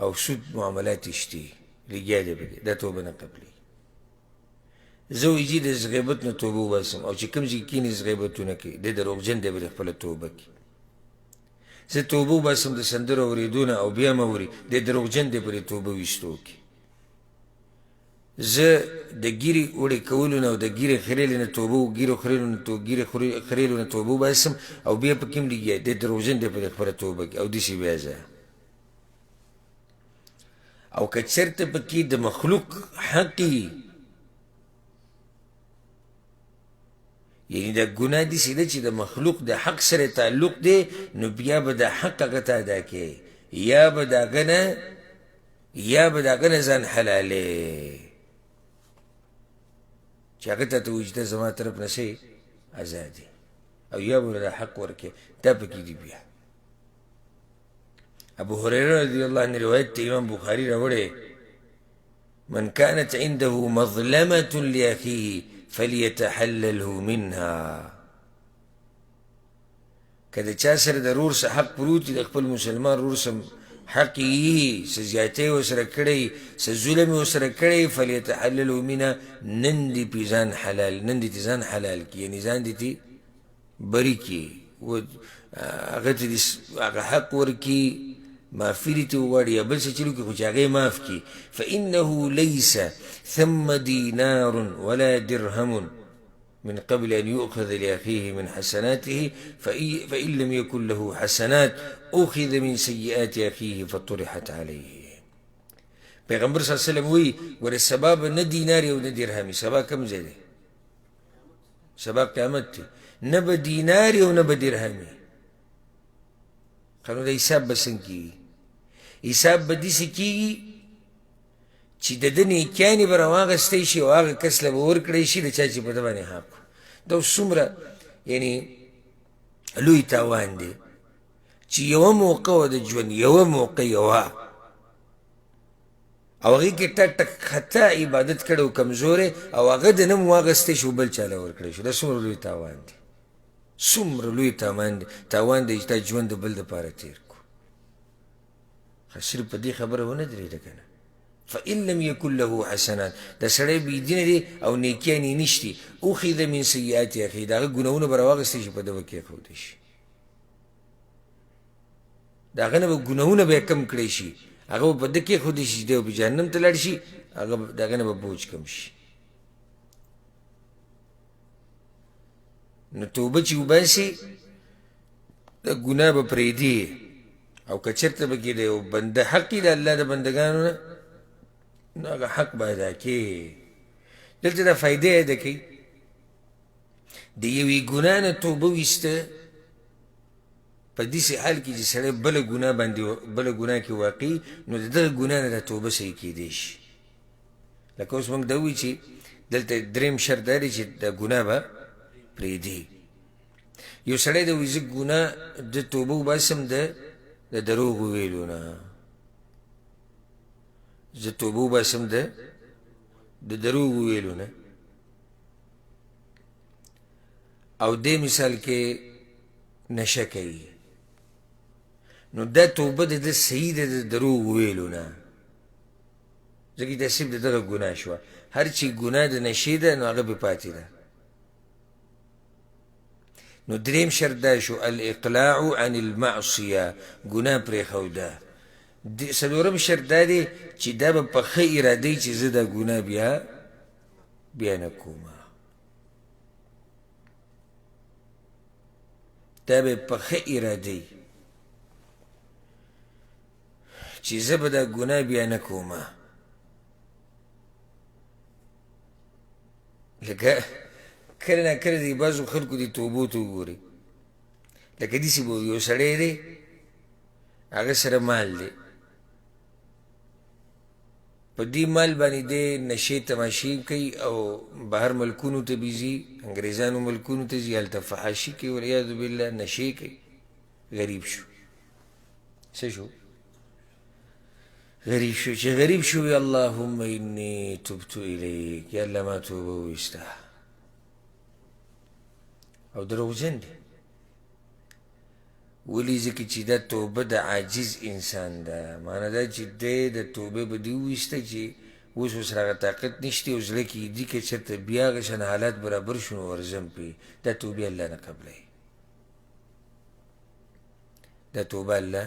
او سود معاملات یې شته لګیا دی په دې، دا توبه نه قبلېږي. زه وایي جي د غیبت نه توبه وباسم او چې کوم ځای کې کښېني غیبتونه کوي، دی دروغجن دی بلې خپله توبه کوي. زه توبه وباسم د سندرو اورېدو نه او بیا مه اوري، دی دروغجن دی په دې توبه ویستو کې. زه د ږیرې وړې کولو نه او د ږیرې خریلو نه توبه ږیرو خریلو نه ږیرې خریلو نه توبه وباسم او بیا په کوم لګیا دی دروغجن دی په دې خپله توبه کې، او داسې بیا ځه. او که چېرته پکې د مخلوق حق وي، یعنی دا ګناه داسې ده چې د مخلوق د حق سره تعلق دی، نو بیا به د حق هغه ته ادا کوې، یا به د هغه نه یا به د هغه نه ځان حلالې چې هغه ته ته وایي چې ته زما طرف نه څه ازاد یې، او یا به د حق ورکړې، دا پکې دي. بیا ابو هريره رضی الله عنه روایت ته امام بخاری راوړی، من كانت عنده مظلمة لأخيه فليتحلله منها. که د چا سره د رور څخه حق پروت وي، د خپل مسلمان رور سره حق یې څه زیاتی ورسره کړی، څه ظلم یې ورسره کړی، فلیتحللو منه، نن دې پې ځان حلال، نن دې ځان حلال کړي، یعنې ځان دې ترې بري کړي، هغه ته دې هغه حق ورکړي، معافي دې ترې وغواړي یا بل څه چل وکړي، خو چې هغه یې معاف کړي. فإنه ليس ثم دینار ولا درهم من قبل أن يؤخذ لأخيه من حسناته، فإن لم يكن له حسنات أخذ من سيئات أخيه فطرحت عليه. پیغمبر صلی الله علیه وسلم وایي ګوره سبا به نه دینار او نه درهم، سبا کوم ځای دی؟ سبا قیامت دی، نه به دینار او نه به درهم. ښه نو د حساب به څنګه کېږي؟ حساب به داسې کېږي چې د ده نیکیانې به راواخیستی شي او هغه کس له به ورکړی شي د چا چې په ده باندې حق. دا اوس څومره یعنې لوی تاوان دی چې یوه موقع وه د ژوند، یوه موقع یوه، او هغې کې ټک ټک خطا عبادت کړی و کمزوری، او هغه د نه هم واخیستی شي بل چا له ورکړی شو. دا څومره لوی تاوان دی، څومره لوی تاوان دی، تاوان دی چې تا ژوند د بل دپاره تېر کړو. خو صرف په دې خبره ونه درېده که نه. فإن لم يكن له حسنات، دا سړی بې دینه دی او نیکیانې یې نشتي، اخذ من سیئات اخیه، د هغه ګناهونه به راواخیستل شي په ده به کېښودل شي، د هغه نه به ګناهونه به یې کم کړی شي، هغه به په ده کېښودل شي چې دی به جهنم ته لاړ شي، هغه د هغه نه به بوج کم شي. نو توبه چې وباسي د ګناه به پرېږدي، او که چېرته به کې د یو بنده حق وي د الله د بندګانو نه، نو هغه حق به ادا کړي. دلته دا فایده یاده کوي، د یوې ګناه نه توبه ویسته په داسې حال کې چې سړی بله ګناه باندې بله ګناه کې واقع، نو د دغه ګناه نه دا توبه صحیح کېدی شي. لکه اوس موږ دا ووایو چې دلته دریم شرط دا دی چې دا ګناه به پرېږدي. یو سړی دی وایي زه ګناه د توبه وباسم د دروغو ویلو نه، زه توبه وباسم د دروغو ویلو نه، او دې مثال کې نشه کوي، نو دا توبه د ده صحیح ده د دروغو ویلو نه، ځکه دا صرف د دغه ګناه شوه. هر چې ګناه د نشې ده نو هغه پرې پاتې ده. نو دریم شرط دا شو الاقلاع عن المعصیه، ګناه پرېښوده. څلورم شرط دا دی چې دا به په ښه اراده چې زه دا ګناه بیا نه کوم، دا به په ښه اراده چې زه به دا ګناه بیا نه کوم. لکه کله نا کله د بعضو خلکو د توبو ته وګورئ، لکه داسې به یو سړی دی هغه سره مال دی، په دې مال باندې دی نشې تماشې کوي او بهر ملکونو ته به ځي، انګریزانو ملکونو ته ځي، هلته فحاشي کوي والعیاذ بالله، نشې کوي. غریب شو، څه شو؟ غریب شو. چې غریب شو وی اللهم انی تبت الیک، یا الله ما توبه وویسته. او دروغجن دی، ولې؟ ځکه چې دا توبه د عاجز انسان ده، معنا دا چې دی د توبې به دې وویسته چې اوس ورسره هغه طاقت نشته او زړه کې یې دي که چېرته بیا هغه شان حالات برابر شو نو ورځم پرې. دا توبې الله نه قبلوي، دا توبه الله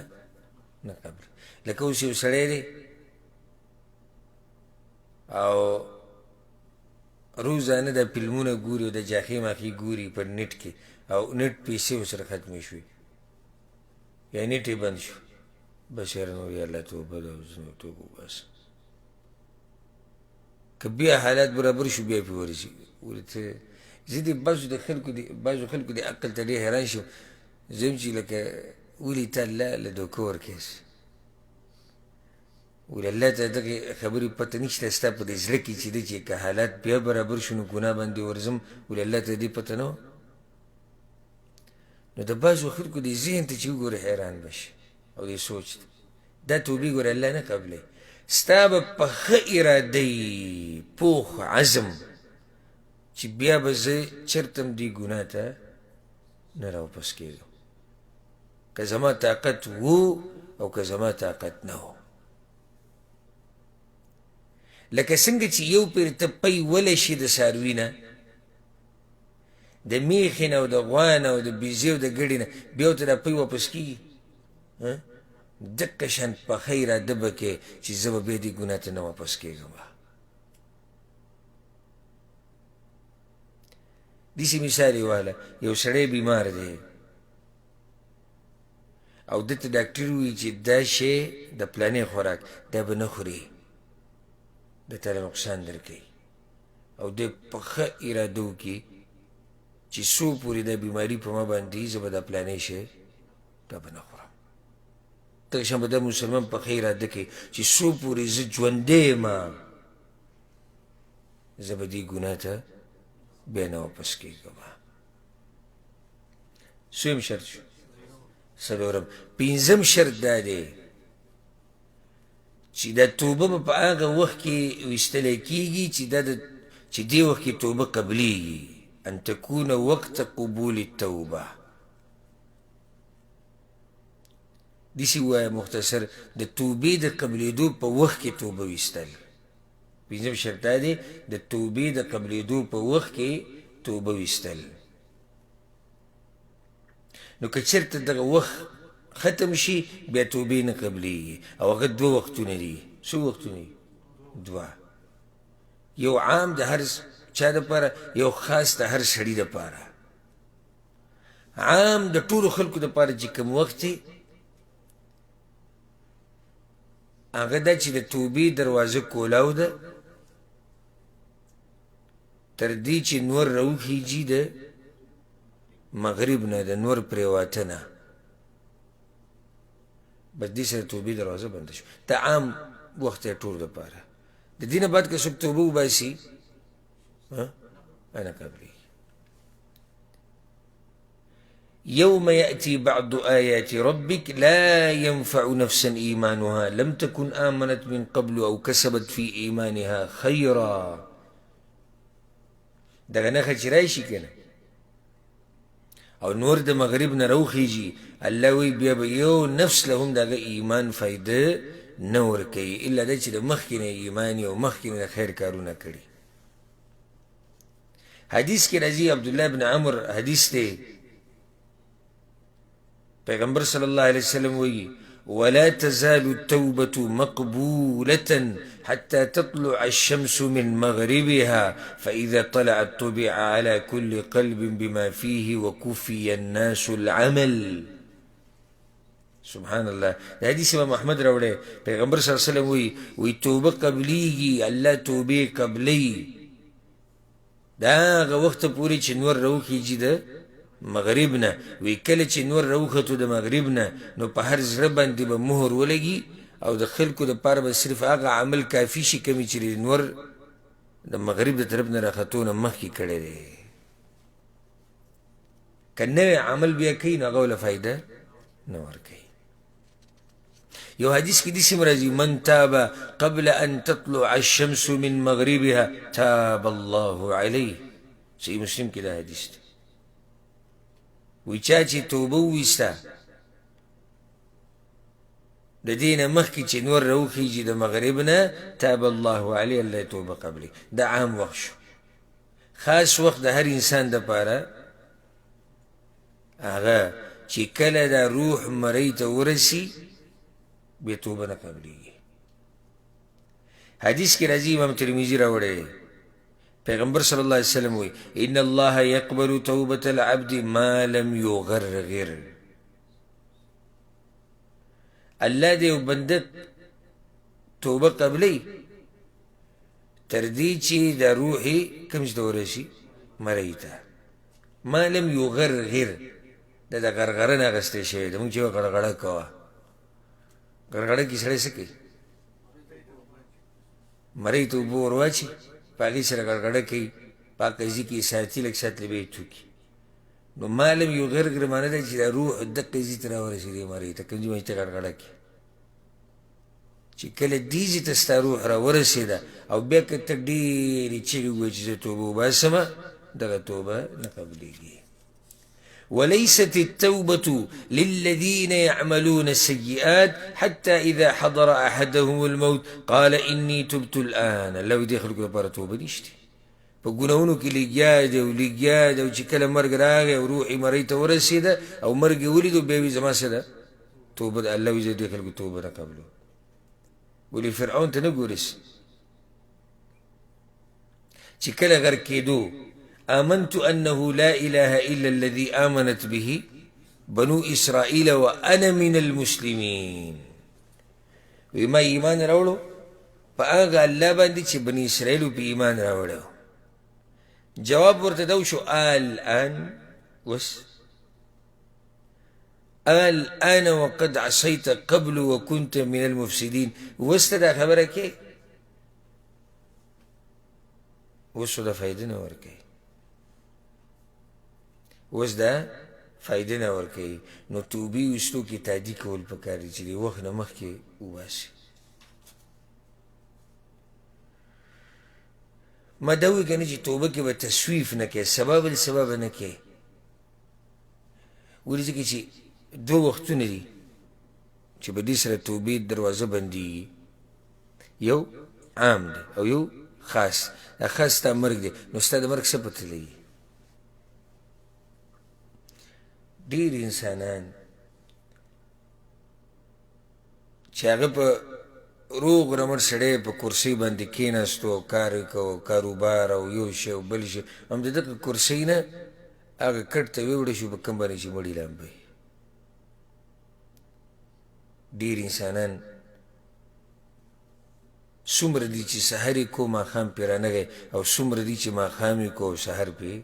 نه قبلوي. لکه اوس یو سړی دی او روزانه دا فلمونه ګوري او د جاخې ماخې ګوري په نېټ کې، او نېټ پیسې ورسره ختمې شوې یا نېټ یې بند شو، بس یاره نور یا الله توبه ده، اوس نور توبه وباسه. که بیا حالات برابر شو بیا پرې ورځي. ورته زه د بعضو خلکو د عقل ته ډېر حیران شم، زه هم چې لکه ولې ته الله له دوکه ورکوې، ولې الله ته دغې خبرې پته نشته ستا په دې زړه کې چې ده چې که حالات بیا برابر شو نو ګناه باندې ورځم، ولې الله ته دې پته نه وه؟ نو د بعضو خلکو دې ذهن ته چې وګورې حیران به شي او دې سوچ ته. دا توبې ګوره الله نه قبلوي، ستا به په ښه اراده وي، پوخ عزم چې بیا به زه چېرته هم دې ګناه ته نه راوپس کېږم. که زما طاقت وو او که زما طاقت نه وو. لکه څنګه چې یو پیر ته پی ولی شي د څاروي نه، د میښې نه او د غوا نه او د بیزې او د ګډې نه، بیا ورته دا پی واپس کېږي. دقه شان پخه اراده به کوې چې زه به بیا دې ګناه ته نه واپس کېږم. داسې مثال یې واله، یو سړی بیمار دی او ده ته ډاکټر ووایي چې دا شی د پلانې خوراک دا به نه خورې، ده ته نقصان درکوي، او دی په ښه اراده وکړي چې څو پورې دا بیماري په ما باندې زه به دا پلانې شی دا به نه خورم. دغه شان به دا مسلمان په ښه اراده کوي چې څو پورې زه ژوندی یم زه به دې ګناه ته بیا نه واپس کېږم. څویم شرط شو؟ څلورم. پنځم شرط دا دی چې دا توبه به په هغه وخت کې ویستلی کېږي چې دا د چې دې وخت کې توبه قبلیږي، ان تکون وقت قبول التوبه. داسې ووایه مختصر، د توبې د قبلېدو په وخت کې توبه ویستل. پنځم شرط دا دی، د توبې د قبلېدو په وخت کې توبه ویستل. نو که چېرته دغه وخت ختم شي بیا توبې نه قبلېږي. او هغه دوه وختونه دي. څو وختونه دي؟ دوه. یو عام د هر چا دپاره، یو خاص د هر سړي دپاره. عام د ټولو خلکو دپاره چې کوم وخت دی هغه دا چې د توبې دروازه کولاو ده تر دې چې نور راوخیږي د مغرب نه، د نور پرېواته نه، بس دې سره توبې دروازه بنده شوه. دا عام وخت دی ټولو دپاره. د دې نه بعد که څوک توبه وباسي نه قبلېږي. يوم يأتي بعض آيات ربك لا ينفع نفسا إيمانها لم تكن آمنت من قبل أو كسبت في إيمانها خيرا. دغه نښه چې راشي که نه او نور د مغرب نه راوخیږي، الله وایي بیا به یو نفس له هم د هغه ایمان فایده نه ورکوي، الا دا چې د مخکې نه ایمان او مخکې نه د خیر کارونه کړي. حدیث کې راځي، عبدالله بن عمر حدیث دی، پیغمبر صلی الله علیه وسلم وایي ولا تزال التوبة مقبولة حتى تطلع الشمس من مغربها فإذا طلعت طبع على كل قلب بما فيه وكفي الناس العمل. سبحان الله. دا حدیث امام احمد راوړی، پیغمبر صلی الله علیه وسلم وایي وایي توبه قبلیږي، الله توبې قبلوي دا هغه وخته پورې چې نور راوخیږي د مغرب نه. وی کله چې نور راوختو د مغرب نه نو په هر زړه باندې به مهر ولګي او د خلکو دپاره به صرف هغه عمل کافي شي کومې چې نور د مغرب د طرف نه راختو نه مخکې کړی دی. که نوی عمل بیا کوي نو هغه له فایده نه ورکوي. یو حدیث کې داسې هم راځي، من تاب قبل ان تطلع الشمس من مغربها تاب الله علیه. صحیح مسلم کې دا حدیث دی. وایي چا چې توبه وویسته د دې نه مخکې چې نور راوخیږي د مغرب نه، تاب الله علیه، الله یې توبه قبلوي. دا عام وخت شو. خاص وخت د هر انسان دپاره هغه چې کله دا روح مرۍ ته ورسي بیا توبه نه قبلیږي. حدیث کې راځي، امام ترمذي راوړی، پیغمبر صلی الله علیه وسلم وایي ان الله يقبل توبة العبد ما لم يغرغر. الله د یو بنده توبه قبلوي تر دې چې د روح یې کوم ځای ته ورسي؟ مرۍ ته. ما لم یغرغر، دا د غرغره نه اخیستی شوی دی. موږ چې غړغړه کوه، غړغړه کې سړی څه کوي؟ مرۍ ته اوبه ور واچي، په هغې سره غړغړه کوي، په هغه ځای کې یې ساتي، لږ ساعت له بیا یې توکي. نو ما لم یغرغر معنی دا چې دا روح دقې ځای ته راورسېدی، مرۍ ته، کوم ځای باندې چې ته غړغړه کوې، چې کله دې ځای ته ستا روح راورسېده او بیا که ته ډېرې چیغې ووایې چې زه توبه وباسم، دغه توبه نه قبلېږي. وليست التوبة للذين يعملون السيئات حتى إذا حضر أحدهم الموت قال إني تبت الآن. الله وایي دې خلکو لپاره توبه نشته. په ګناهونو کې لګیا دی او لګیا دی، او چې کله مرګ راغی او روح یې مرۍ ته ورسېده او مرګ یې ولیدو، بیا وایي زما څه ده؟ توبه ده. الله وایي زه دې خلکو توبه نه قبلوم. ولې فرعون ته نه ګورې چې کله غرق کېدو، آمنت أنه لا إله إلا الذي آمنت به بنو إسرائيل وأنا من المسلمين. وی ما ایمان راوړو په هغه الله باندې چې بني اسرائیلو په ایمان راوړی. جواب ورته دا وشو، الآن وس الآن وقد عصيت قبل وكنت من المفسدين. وس ته دا خبره کې اوس دا فایده نه ورکوي، اوس دا فایده نه ورکوي. نو توبې ویستو کې تادي کول پکار دي چې د وخت نه مخکې وباسي. ما دا وویل که نه چې توبه کې به تسویف نه کوې، سبا بل سبا به نه کوې. ولې؟ ځکه چې دوه وختونه دي چې په دې سره توبې دروازه بندیږي، یو عام دی او یو خاص. دا خاص ستا مرګ دی، نو ستا د مرګ څه پته لګي؟ ډېر انسانان چې هغه په روغ رمټ سړی په کرسۍ باندې کېناستو او کار یې کوه، کاروبار او یو شی او بل شی، هم د دغه کرسۍ نه هغه کټ ته ویوړی شو په کوم باندې چې مړي لامبوي. ډېر انسانان څومره دي چې سحر یې کو ماښام پرې رانغی، او څومره دي چې ماښام یې کو او سحر پرې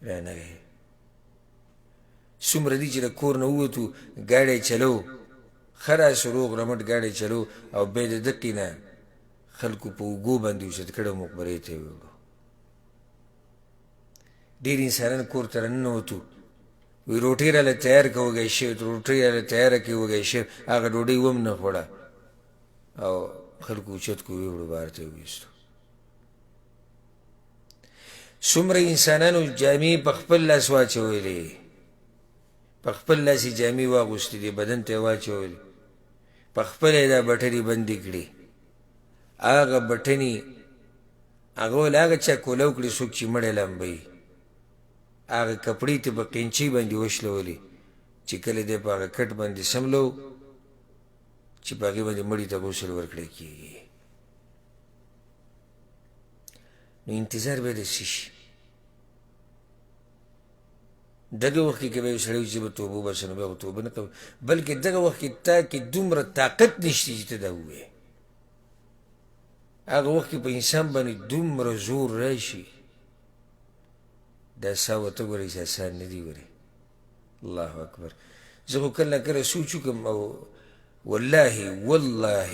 رانغی. څومره دي چې د کور نه ووتو ګاډی چلو، ښه راسو روغ رمټ ګاډی چلو، او بیا د دقې نه خلکو په اوږو باندې اوچت کړی او مقبرې ته یې ویوړو. ډېر انسانان کور ته راننوتو، وی روټۍ راله تیار که وږی شوی، روټۍ راله تیاره کړې وږی شوی، هغه ډوډۍ وم نه خوړه او خلکو اوچت کو ویوړو بهر ته یې وویستو. څومره انسانانو جامې په خپل لاس واچولې، په خپل لاس یې جامې واغوستې دي، بدن ته یې واچولې، په خپله یې دا بټنې بندې کړې. هغه بټنې هغه ول هغه چا کولاو کړې څوک چې مړی لامبوي، هغه کپړې ته په قینچۍ باندې وشلولې چې کله دی په هغه کټ باندې سملو چې په هغې باندې مړي ته غسل ورکړی کېږي. نو انتظار به د څه شي؟ دغه وخت کې که به یو سړی وي چې به توبه وباسم، نو بیا خو توبه نه کوي، بلکې دغه وخت کې تا کې دومره طاقت نشته چې ته دا ووایې. هغه وخت کې په انسان باندې دومره زور راشي، دا ساه ورته ګورئ چې اسان نه دي ګورئ. الله اکبر. زه خو کله کله سوچ وکړم او والله والله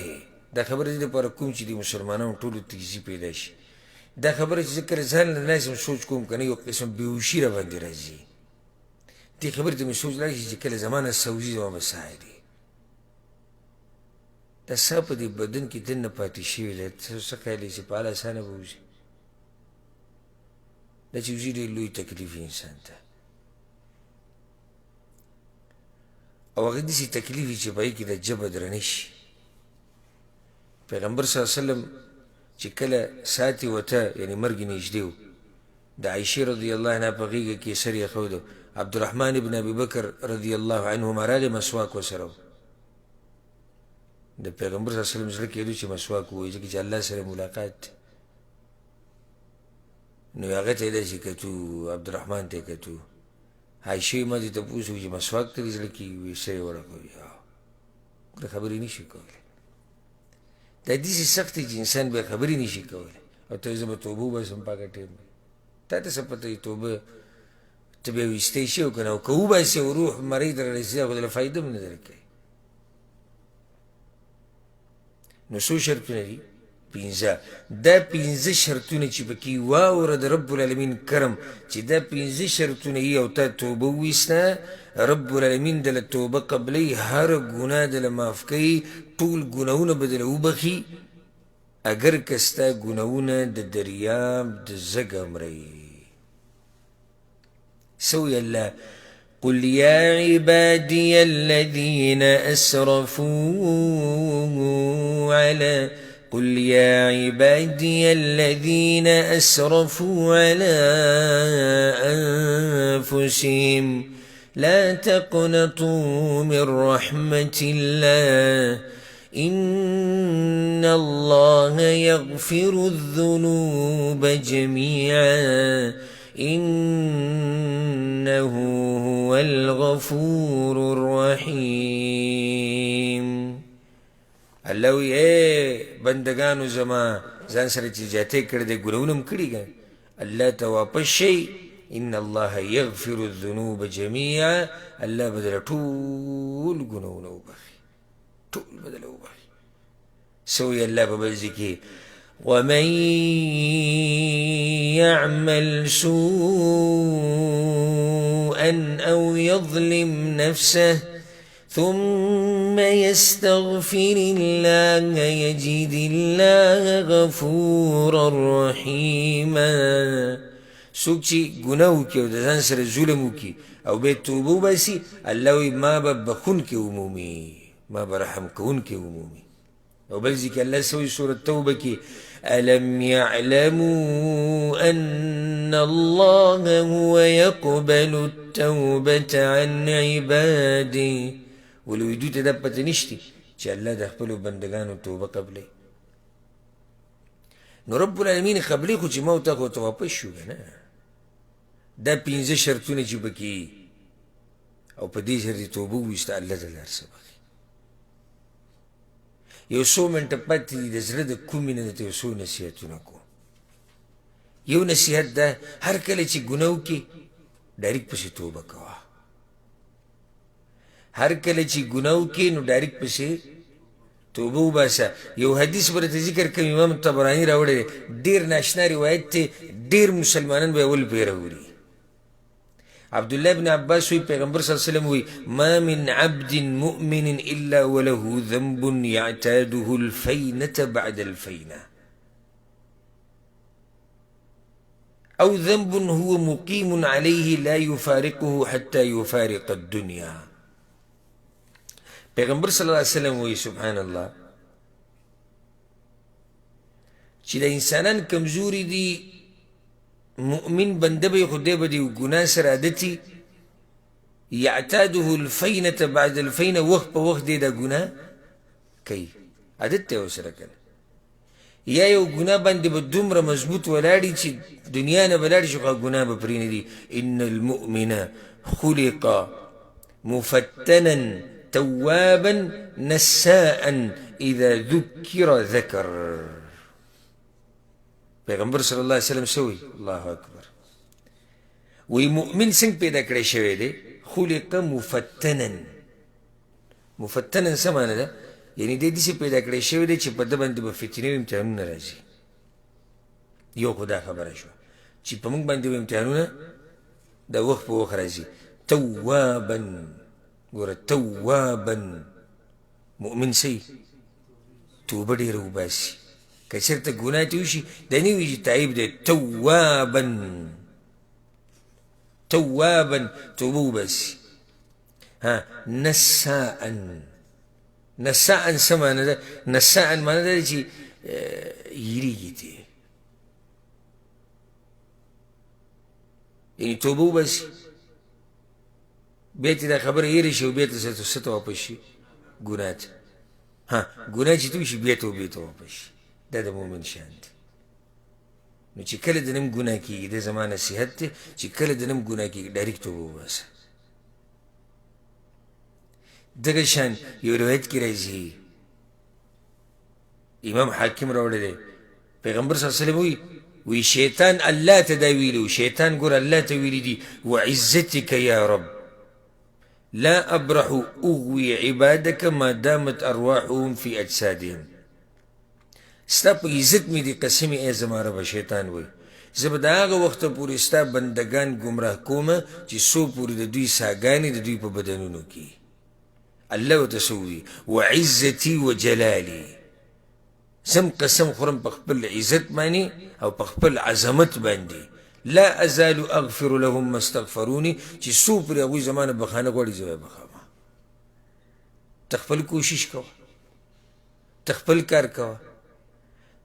دا خبره دې لپاره کوم چې د مسلمانانو ټولو تیزي پیدا شي. دا خبره چې زه کله ځان له ناست یم سوچ کوم که نه، یو قسم بېهوشي را باندې راځي. دې خبرې ته مې سوچ راشي چې کله زما نه ساه وځي زما به ساه دی، دا ساه په دې بدن کې دننه پاتې شوې ده، څه خیال یې چې په هله اسانه به وځي؟ دا چې وځي ډېر لوی تکلیف انسان ته، او هغه داسې تکلیف چې په هغې کې د ژبه درنه شي. پیغمبر صلی الله علیه وسلم چې کله سات یې وته، یعنې مرګ یې نږدې و، د عایشې رضی الله عنها په غېږه کې سر یې ښوده، عبدالرحمن ابن ابي بکر رضی الله عنهما راغی، مسواک ورسره و. د پیغمبر صلی الله علیه وسلم زړه کېدو چې مسواک ووایي، ځکه چې الله سره ملاقات دی. نو هغه ته یې داسې کتو، عبدالرحمن ته یې کتو. عایشې ما دې تپوس وکړو چې مسواک ته دې زړه کېږي؟ وایي سر یې ورکوي، د خبرې نه شي کولی. دا داسې سختې چې انسان بیا خبرې نه شي کولی. او ته زه به توبه وباسم په هغه ټایم، تا ته څه پته وي توبه ته بیا ویستی شي او که نه؟ او که وباسې او روح مرۍ ته رارسېږي، خو درله فایده هم نه درکوي. نو څو شرطونه دي؟ پنځه. دا پنځه شرطونه چې پکې واوره د رب العالمین کرم، چې دا پنځه شرطونه یي او تا توبه وویسته، رب العالمین دله توبه قبلوي، هره ګناه دله معاف کوي، ټول ګناهونه به دله وبخښي، اګر که ستا ګناهونه د دریاب د زګ امري. څه وایي الله؟ قل يا عبادي الذين أسرفوا على قل يا عبادي الذين أسرفوا على أنفسهم لا تقنطوا من رحمة الله إن الله يغفر الذنوب جميعا إنه هو الغفور الرحيم. الله وی اے بندگانو زما ځان سره چې زیاتی کړی دی، ګناهونه هم کړي که الله ته واپس شئ، ان الله یغفر الذنوب جميعا، الله به درله ټول ګناهونه وبخښي، ټول به درله وبخښي. څه وایي الله په بل ځای کې؟ ومن يعمل سوءا أو يظلم نفسه ثم يستغفر الله يجد الله غفورا رحيما. څوک چې ګناه وکړي او د ځان سره ظلم وکړي او بیا توبه وباسي، الله وایي ما به بخښونکی ومومي، ما به رحم کوونکی ومومي. او بل ځای کې الله څه وایي؟ سورة توبه کې ألم يعلموا أن الله هو يقبل التوبة عن عباده. ولې وایي دوی ته دا پته نشته چې الله د خپلو بندګانو توبه قبلوي. نو رب العالمین قبلوي، خو چې ما او تا خو ته واپس شو که نه. دا پنځه شرطونه چې پکې او په دې سره دې توبه وویسته، الله ته هر څه بخښي. یو څو منټه پاتې دي، د زړه د کومې نه درته یو څو نصیحتونه کوم. یو نصیحت ده، هر کله چې ګناه وکړې ډایرک پسې توبه کوه. هر کله چې ګناه وکړې نو ډایرک پسې توبه وباسه. یو حدیث به درته ذکر کوم، امام طبراني راوړی دی، ډېر ناشنا روایت دی، ډېر مسلمانان به یې اول پرې راوړي. عبد الله بن عباس وی پیغمبر صلی الله علیه وسلم وی ما من عبد مؤمن الا وله ذنب يعتاده الفينة بعد الفينة او ذنب هو مقيم عليه لا يفارقه حتى يفارق الدنيا. پیغمبر صلی الله علیه وسلم وی سبحان الله چې د انسانان کمزوري دي، مؤمن بنده به خو دی به د یو ګناه سره عادتي، یعتاده الفینة بعد الفینة، وخت په وخت دی دا ګناه کوي، عادت دی ورسره که نه. یا یو ګناه باندې به دومره مضبوط ولاړي چې دنیا نه به لاړ شي خو هغه ګناه به پرې نه دي. ان المؤمن خلق مفتنا توابا نساء اذا ذکر ذکر. پیغمبر صلی الله علیه وسلم څه وایي؟ الله اکبر. وایي مؤمن څنګه پیدا کړی شوی دی؟ خلق مفتنا. مفتنا څه معنی ده؟ یعنی دی داسې پیدا کړی شوی دی چې په ده باندې به فتنې او امتحانونه راځي. یو خو دا خبره شوه چې په موږ باندې به امتحانونه د وخت په وخت راځي. توابا، ګوره توابا، مؤمن څه توبه ډېره وباسي. که چېرته ګناه ترې وشي دا نه وي چې تایب دی، توابا، توابا توبه وباسي. ها نساء، نساء څه معنی ده؟ نساء معنی ده چې هېرېږي ترې، یعنې توبه وباسي بیا ترې دا خبره هېره شي او بیا ته څه ته واپس شي؟ ګناه ته. ها ګناه چې ته وشي بیا توبې ته واپس شي. دا د مؤمن شان دی. نو چې کله د نم ګناه کېږي، دا زما نصیحت دی، چې کله د نم ګناه کېږي ډایرکټ توبه وباسه. دغه شان یو روایت کې راځي، امام حاکم راوړی دی، پیغمبر صلی الله علیه وسلم وایي وی شیطان الله ته دا ویلي، شیطان ګوره الله ته ویلي دي وعزتک یا رب لا ابرح اغوي عبادک ما دامت ارواحهم فی اجسادهم. ستا په عزت مې دي قسمې ای زما ربه، شیطان وایي زه به د هغه وخته پورې ستا بندګان ګمراه کوم چې څو پورې د دوی ساګانې د دوی په بدنونو کې. الله ورته څه ووایي؟ وعزتي وجلالي، زم قسم خورم په خپل عزت باندې او په خپل عظمت باندې، لا ازال اغفر لهم ما استغفروني، چې څو پورې هغوی زما نه بخښنه غواړي زه به یې بخښم. ته خپل کوشش کوه، ته خپل کار کوه،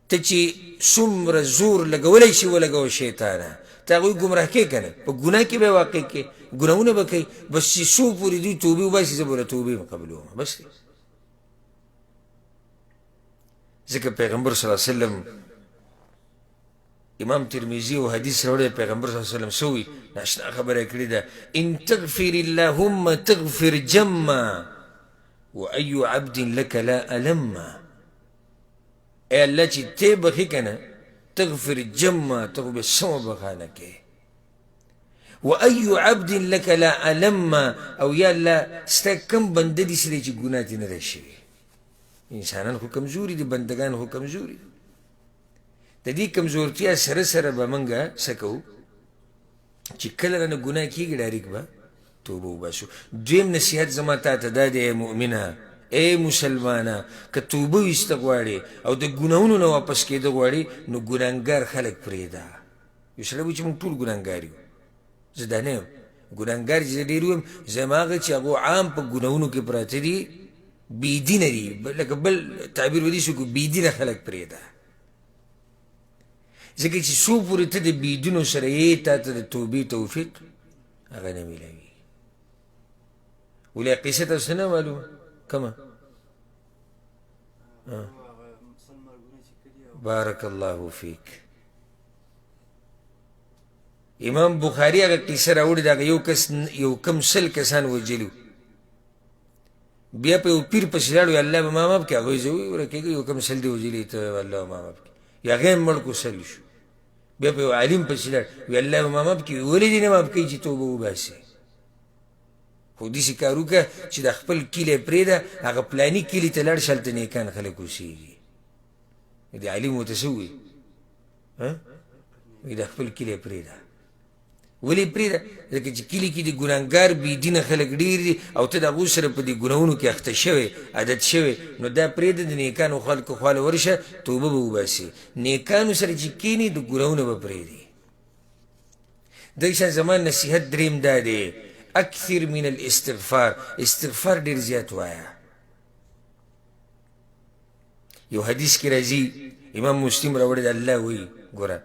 ته چې څومره زور لګولی شي ولګوه شیطانه، ته هغوی ګمراه کې که نه، په ګناه کې به یې واقع کې، ګناهونه به کوي، بس چې څو پورې دوی توبې وباسي زه به له توبې هم قبلوم، بس دی. ځکه پیغمبر صلی الله علیه وسلم امام ترمذي او حدیث راوړی، پیغمبر صلی الله علیه وسلم څه وایي؟ ناشنا خبره یې کړې ده، ان تغفر اللهم تغفر جما وأي عبد لك لا ألما. ای الله چې ته بخښې که نه، تغفر جما، ته خو بیا سمه بخښنه کوې. وأي عبد لك لا ألما، او یا الله ستا کم بنده دي څه دی چې ګناه ترې نه ده شوې. انسانان خو کمزوري دي، بندګان خو کمزوري دي. د دې کمزورتیا سره سره به موږ څه کوو چې کله رانه ګناه کېږي ډایرک به توبه وباسو. دویم نصیحت زما تا ته دا دی، ای مؤمنه، ای مسلمانه، که توبه ویسته غواړې او د ګناهونو نه واپس کېده غواړې، نو ګناهګار خلک پرېږده. یو سړی وایي چې موږ ټول ګناهګار یو، زه دا نه یم ګناهګار چې زه ډېر ویم، زه یم هغه چې هغو عام په ګناهونو کې پراته دي، بې دینه دي، لکه بل تعبیر به داسې وکړو، بې دینه خلک پرېږده. ځکه چې څو پورې ته د بې دینو سره یې، تا ته د توبې توفیق هغه نه میلاویږي. ولې قصه تاسو ته نه معلومه کومه؟ بارک الله فیک. امام بخاري هغه قصه راوړې ده، هغه یو کس یو کم 100 کسان وژلي، بیا په یو پیر پسې لاړ، وایي الله به ما معاف کړي. هغوی زه وایي ورکېږه، یو کم 100 دې وژلي، ته الله به ما معاف کړي. هغه یې مړ کړو، 100 شو. بیا په یو عالم پسې لاړ، وایي الله به ما معاف کړي. ولې دې نه معاف کوي چې توبه وباسې؟ خو داسې کار وکړه چې د خپل کلی پرېږده، هغه پلاني کلي ته لاړ شه، هلته نیکان خلک اوسېږي. دې عالم ورته څه ووایي؟ وایي د خپل کلی پرېږده. ولې پرېږده؟ ځکه چې کلي کې د ګناهګار بې دینه خلک ډېر دي او ته د هغو سره په دې ګناهونو کې اخته شوی، عادت شوی، نو دا پرېږده، د نیکانو خلکو خواله ورشه، توبه به وباسې. نیکانو سره چې کښېنې د ګناهونه به پرېږدي. دغه شان زما نصیحت دریم دا دی، اکثر من الاستغفار، استغفار ډېر زیات وایه. یو حدیث کې راځي، امام مسلم راوړی دی، الله وایي، ګوره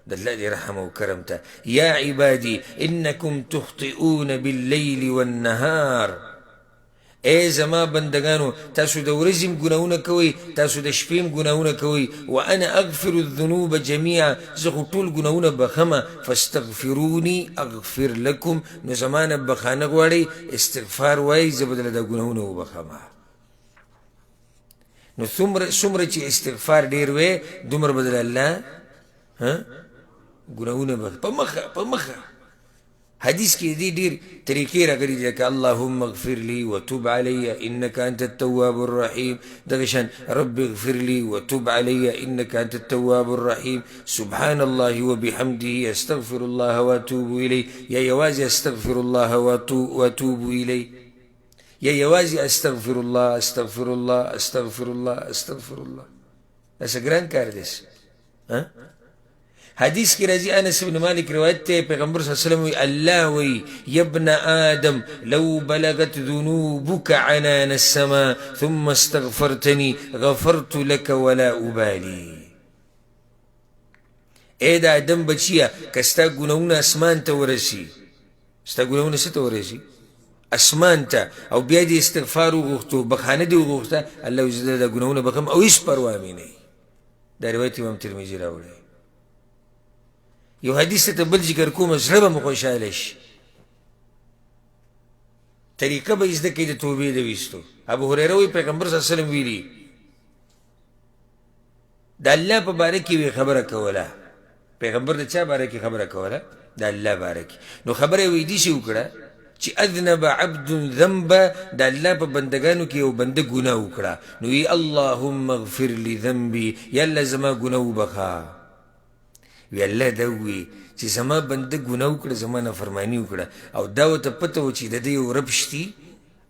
د الله دې رحم او کرم ته، یا عبادي انکم تخطئون باللیل والنهار، ای زما بندگانو تاسو د ورځې هم ګناهونه کوئ، تاسو د شپې هم ګناهونه کوئ، وانا اغفر الذنوب جميعا، زه خو ټول ګناهونه بخښم، فاستغفروني اغفر لکم، نو زما نه بخښنه غواړئ، استغفار وایئ، زه به درله دا ګناهونه وبخښم. نو څومره چې استغفار ډېر وی، دومره به درله الله ګناهونه بخښي. په مخه، په مخه. حدیث کې دې ډېر طریقې راغلي دي، لکه اللهم اغفر لي وتب علی انک انت التواب الرحیم، دغه شان رب اغفر لي وتب علی انک انت التواب الرحیم، سبحان الله وبحمده استغفر الله واتوب الیه، یا یوازې استغفر الله واتوب الیه، یا یوازې استغفر الله استغفر الله استغفر الله استغفر الله. دا څه ګران کار دی؟ حدیث کې راځي، انس بن مالک روایت ته، پیغمبر صلی الله علیه وسلم وی، الله وی یا ابن آدم لو بلغت ذنوبك عنان السماء ثم استغفرتني غفرت لك ولا أبالي. ای د آدم بچیه، که ستا ګناهونه اسمان ته ورسي، ستا ګناهونه څه ته ورسي؟ اسمان ته، او بیا دې استغفار وغوښتو، بخښنه دې وغوښته، الله وایي زه درته دا ګناهونه بخښم او هېڅ پروا مې نه وي. دا روایت امام ترمذي راوړی. یو حدیث ته بل ذکر کوم، زړه به مو خوشحاله شي. طریقه به یې زده کوي د توبې د ویستو. ابو هریره وایي پیغمبر صلی الله علیه وسلم ویلي، د الله په باره کې وی خبره کوله. پیغمبر د چا باره کې خبره کوله؟ د الله باره کې. نو خبره یې وایي داسې وکړه چې اذنب عبد ذنبا، د الله په بندګانو کې یو بنده ګناه وکړه، نو وی اللهم اغفر لي ذنبي، یا الله زما ګناه وبخښه. وی الله دا ووی چې زما بنده ګناه وکړه، زما نافرماني وکړه، او دا ورته پته وه چې د ده یو رب شتي،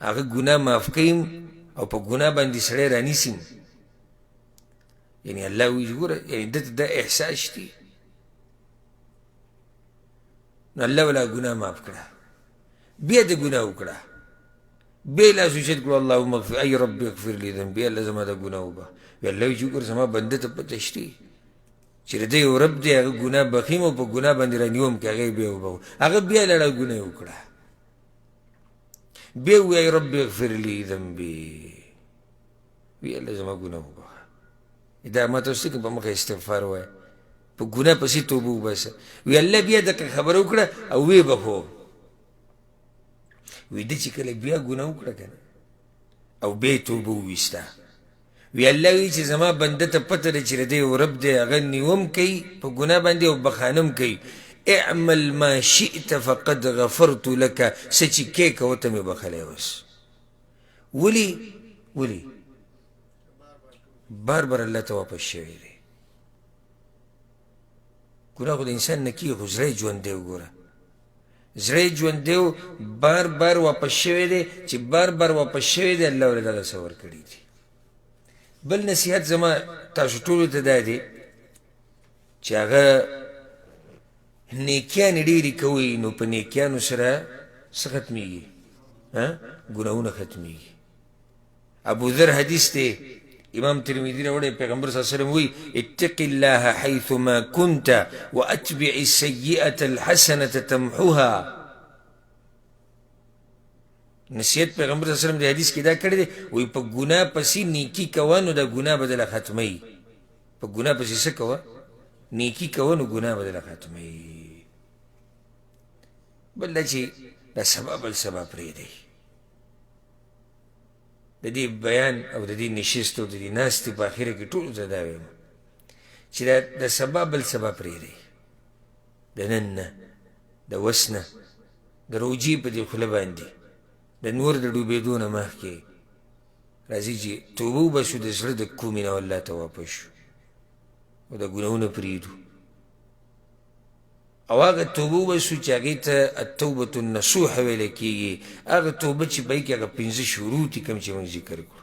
هغه ګناه معاف کوي او په ګناه باندې سړی رانیسي. یعنی الله وایي چې ګوره، یعنی ده ته دا احساس شتي. نو الله ولا ګناه معاف کړه. بیا د ګناه وکړه، بیا یې لاس اوچت کړو، اللهم اغفر ای رب اغفر لي ذنبي، الله زما د ګناه وبخښه. وی الله وایي چې وګوره زما بنده ته پته شته چې د ده یو رب دی، هغه ګناه بخښي او په ګناه باندې رانیوم که هغه یې بیا وبخښو. هغه بیا لاړه ګناه یې وکړه، بیا ووایي رب اغفر لي ذنبي، وی الله زما ګناه وبخښه. دا ما ته اوس په مخه استغفار وایه، په ګناه پسې توبه وباسه. وی الله بیا دغه خبره وکړه او ویې بخښو. وی ده چې کله بیا ګناه وکړه که نه او بیا یې توبه وویسته، وی الله وی چې زما بنده ته پته ده چې د ده یو رب دی، هغه نیوم کوي په ګناه باندې او بخښنه هم کوي. اعمل ما شئت فقد غفرت لك، څه چې کې کوه ته مې بخښلی اوس. ولي ولي بار بار الله ته واپس شوی دی. ګناه خو د انسان نه کېږي، خو زړه یې ژوندی وګوره، زړه یې ژوندی و، بار بار واپس شوی دی، چې بار بار واپس شوی دی الله ورله دغه څه ورکړي دي. بل نصیحت زما تاسو ټولو ته دا دی چې هغه نیکیانې ډېرې کوئ، نو په نیکیانو سره څه ختمېږي؟ ګناهونه ختمېږي. ابو ذر حدیث دی، امام ترمذي راوړی، پیغمبر صلی الله علیه وسلم وایي اتق الله حيثما كنت واتبع السيئة الحسنة تمحها. نصیحت پیغمبر صلی الله علیه وسلم د حدیث کې دا کړی دی، وایي په ګناه پسې نیکي کوه نو دا ګناه به دله ختموي. په ګناه پسې څه کوه؟ نیکي کوه نو ګناه به دله ختموي. بل دا چې دا سبا بل سبا پرېږدئ، د دې بیان او د دې نشست او د دې ناستې په اخره کې ټولو ته دا وایم چې دا د سبا بل سبا پرېږدئ، د نن نه، د وس نه، د روژې په دې خوله باندې د نور د ډوبېدو نه مخکې راځي چې توبه وباسو د زړه د کومې نه الله ته واپس شو او د ګناهونه پرېږدو، او هغه توبه وباسو چې هغې ته التوبة النصوح ویل کېږي، هغه توبه چې په هغې کې هغه پنځه شروط دي کوم چې موږ ذکر کړو،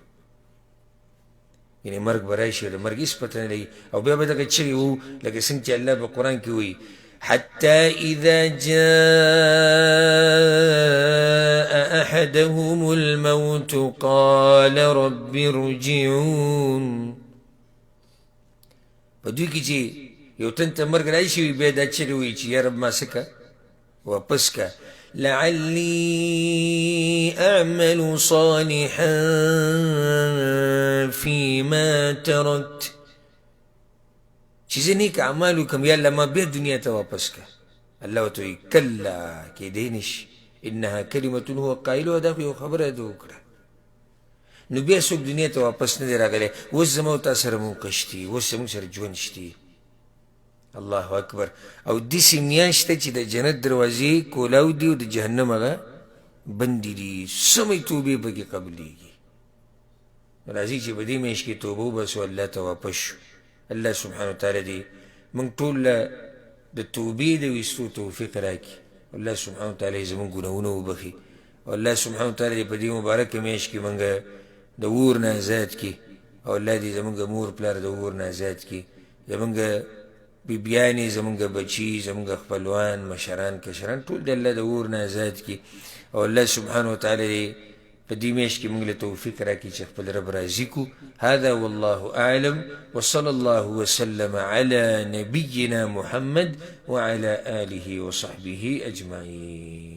یعنې مرګ به راشي او د مرګ هېڅ پته نه لګي، او بیا به دغه چغې وو لکه څنګه چې الله په قرآن کې وایي حتى إذا جاء أحدهم الموت قال رب ارجعون. په دوی کې چې یو تن ته مرګ راشي وي بیا دا چغې وایي چې یا رب ما څه که واپس که، لعلي أعمل صالحا فيما تركت، چې زه نیک اعمال وکړم، یا الله ما بیا دنیا ته واپس که. الله ورته وایي کلا، کېدی نه شي، انها کلمة هو قایلها، دا خو یو خبره ده وکړه. نو بیا څوک دنیا ته واپس نه دی راغلی. اوس زما او تا سره موقع شتي، اوس زموږ سره ژوند شتي. الله اکبر. او داسې میاشت ده چې د جنت دروازې کولاو دي او د جهنم هغه بندې دي، سمې توبې پکې قبلېږي. راځي چې په دې میاشت کې توبه وباسو، الله ته واپس شو. الله سبحانه وتعالی دې موږ ټول له د توبې د ویستو توفیق راکړي. الله سبحانه وتعالی یې زموږ ګناهونه وبخښي. او الله سبحانه وتعالی دې په دې مبارکه میاشت کې موږ د اور نه ازاد کړي، او الله دې زموږ مور پلار د اور نه ازاد کړي، زموږ بیبیانې، زموږ بچي، زموږ خپلوان، مشران، کشران ټول دې الله د اور نه ازاد کړي. او الله سبحانه وتعالی دې په دې میاشت کې موږ له توفیق راکړي چې خپل رب راضي کړو. هذا والله اعلم، وصلى الله وسلم على نبينا محمد وعلى آله وصحبه اجمعين.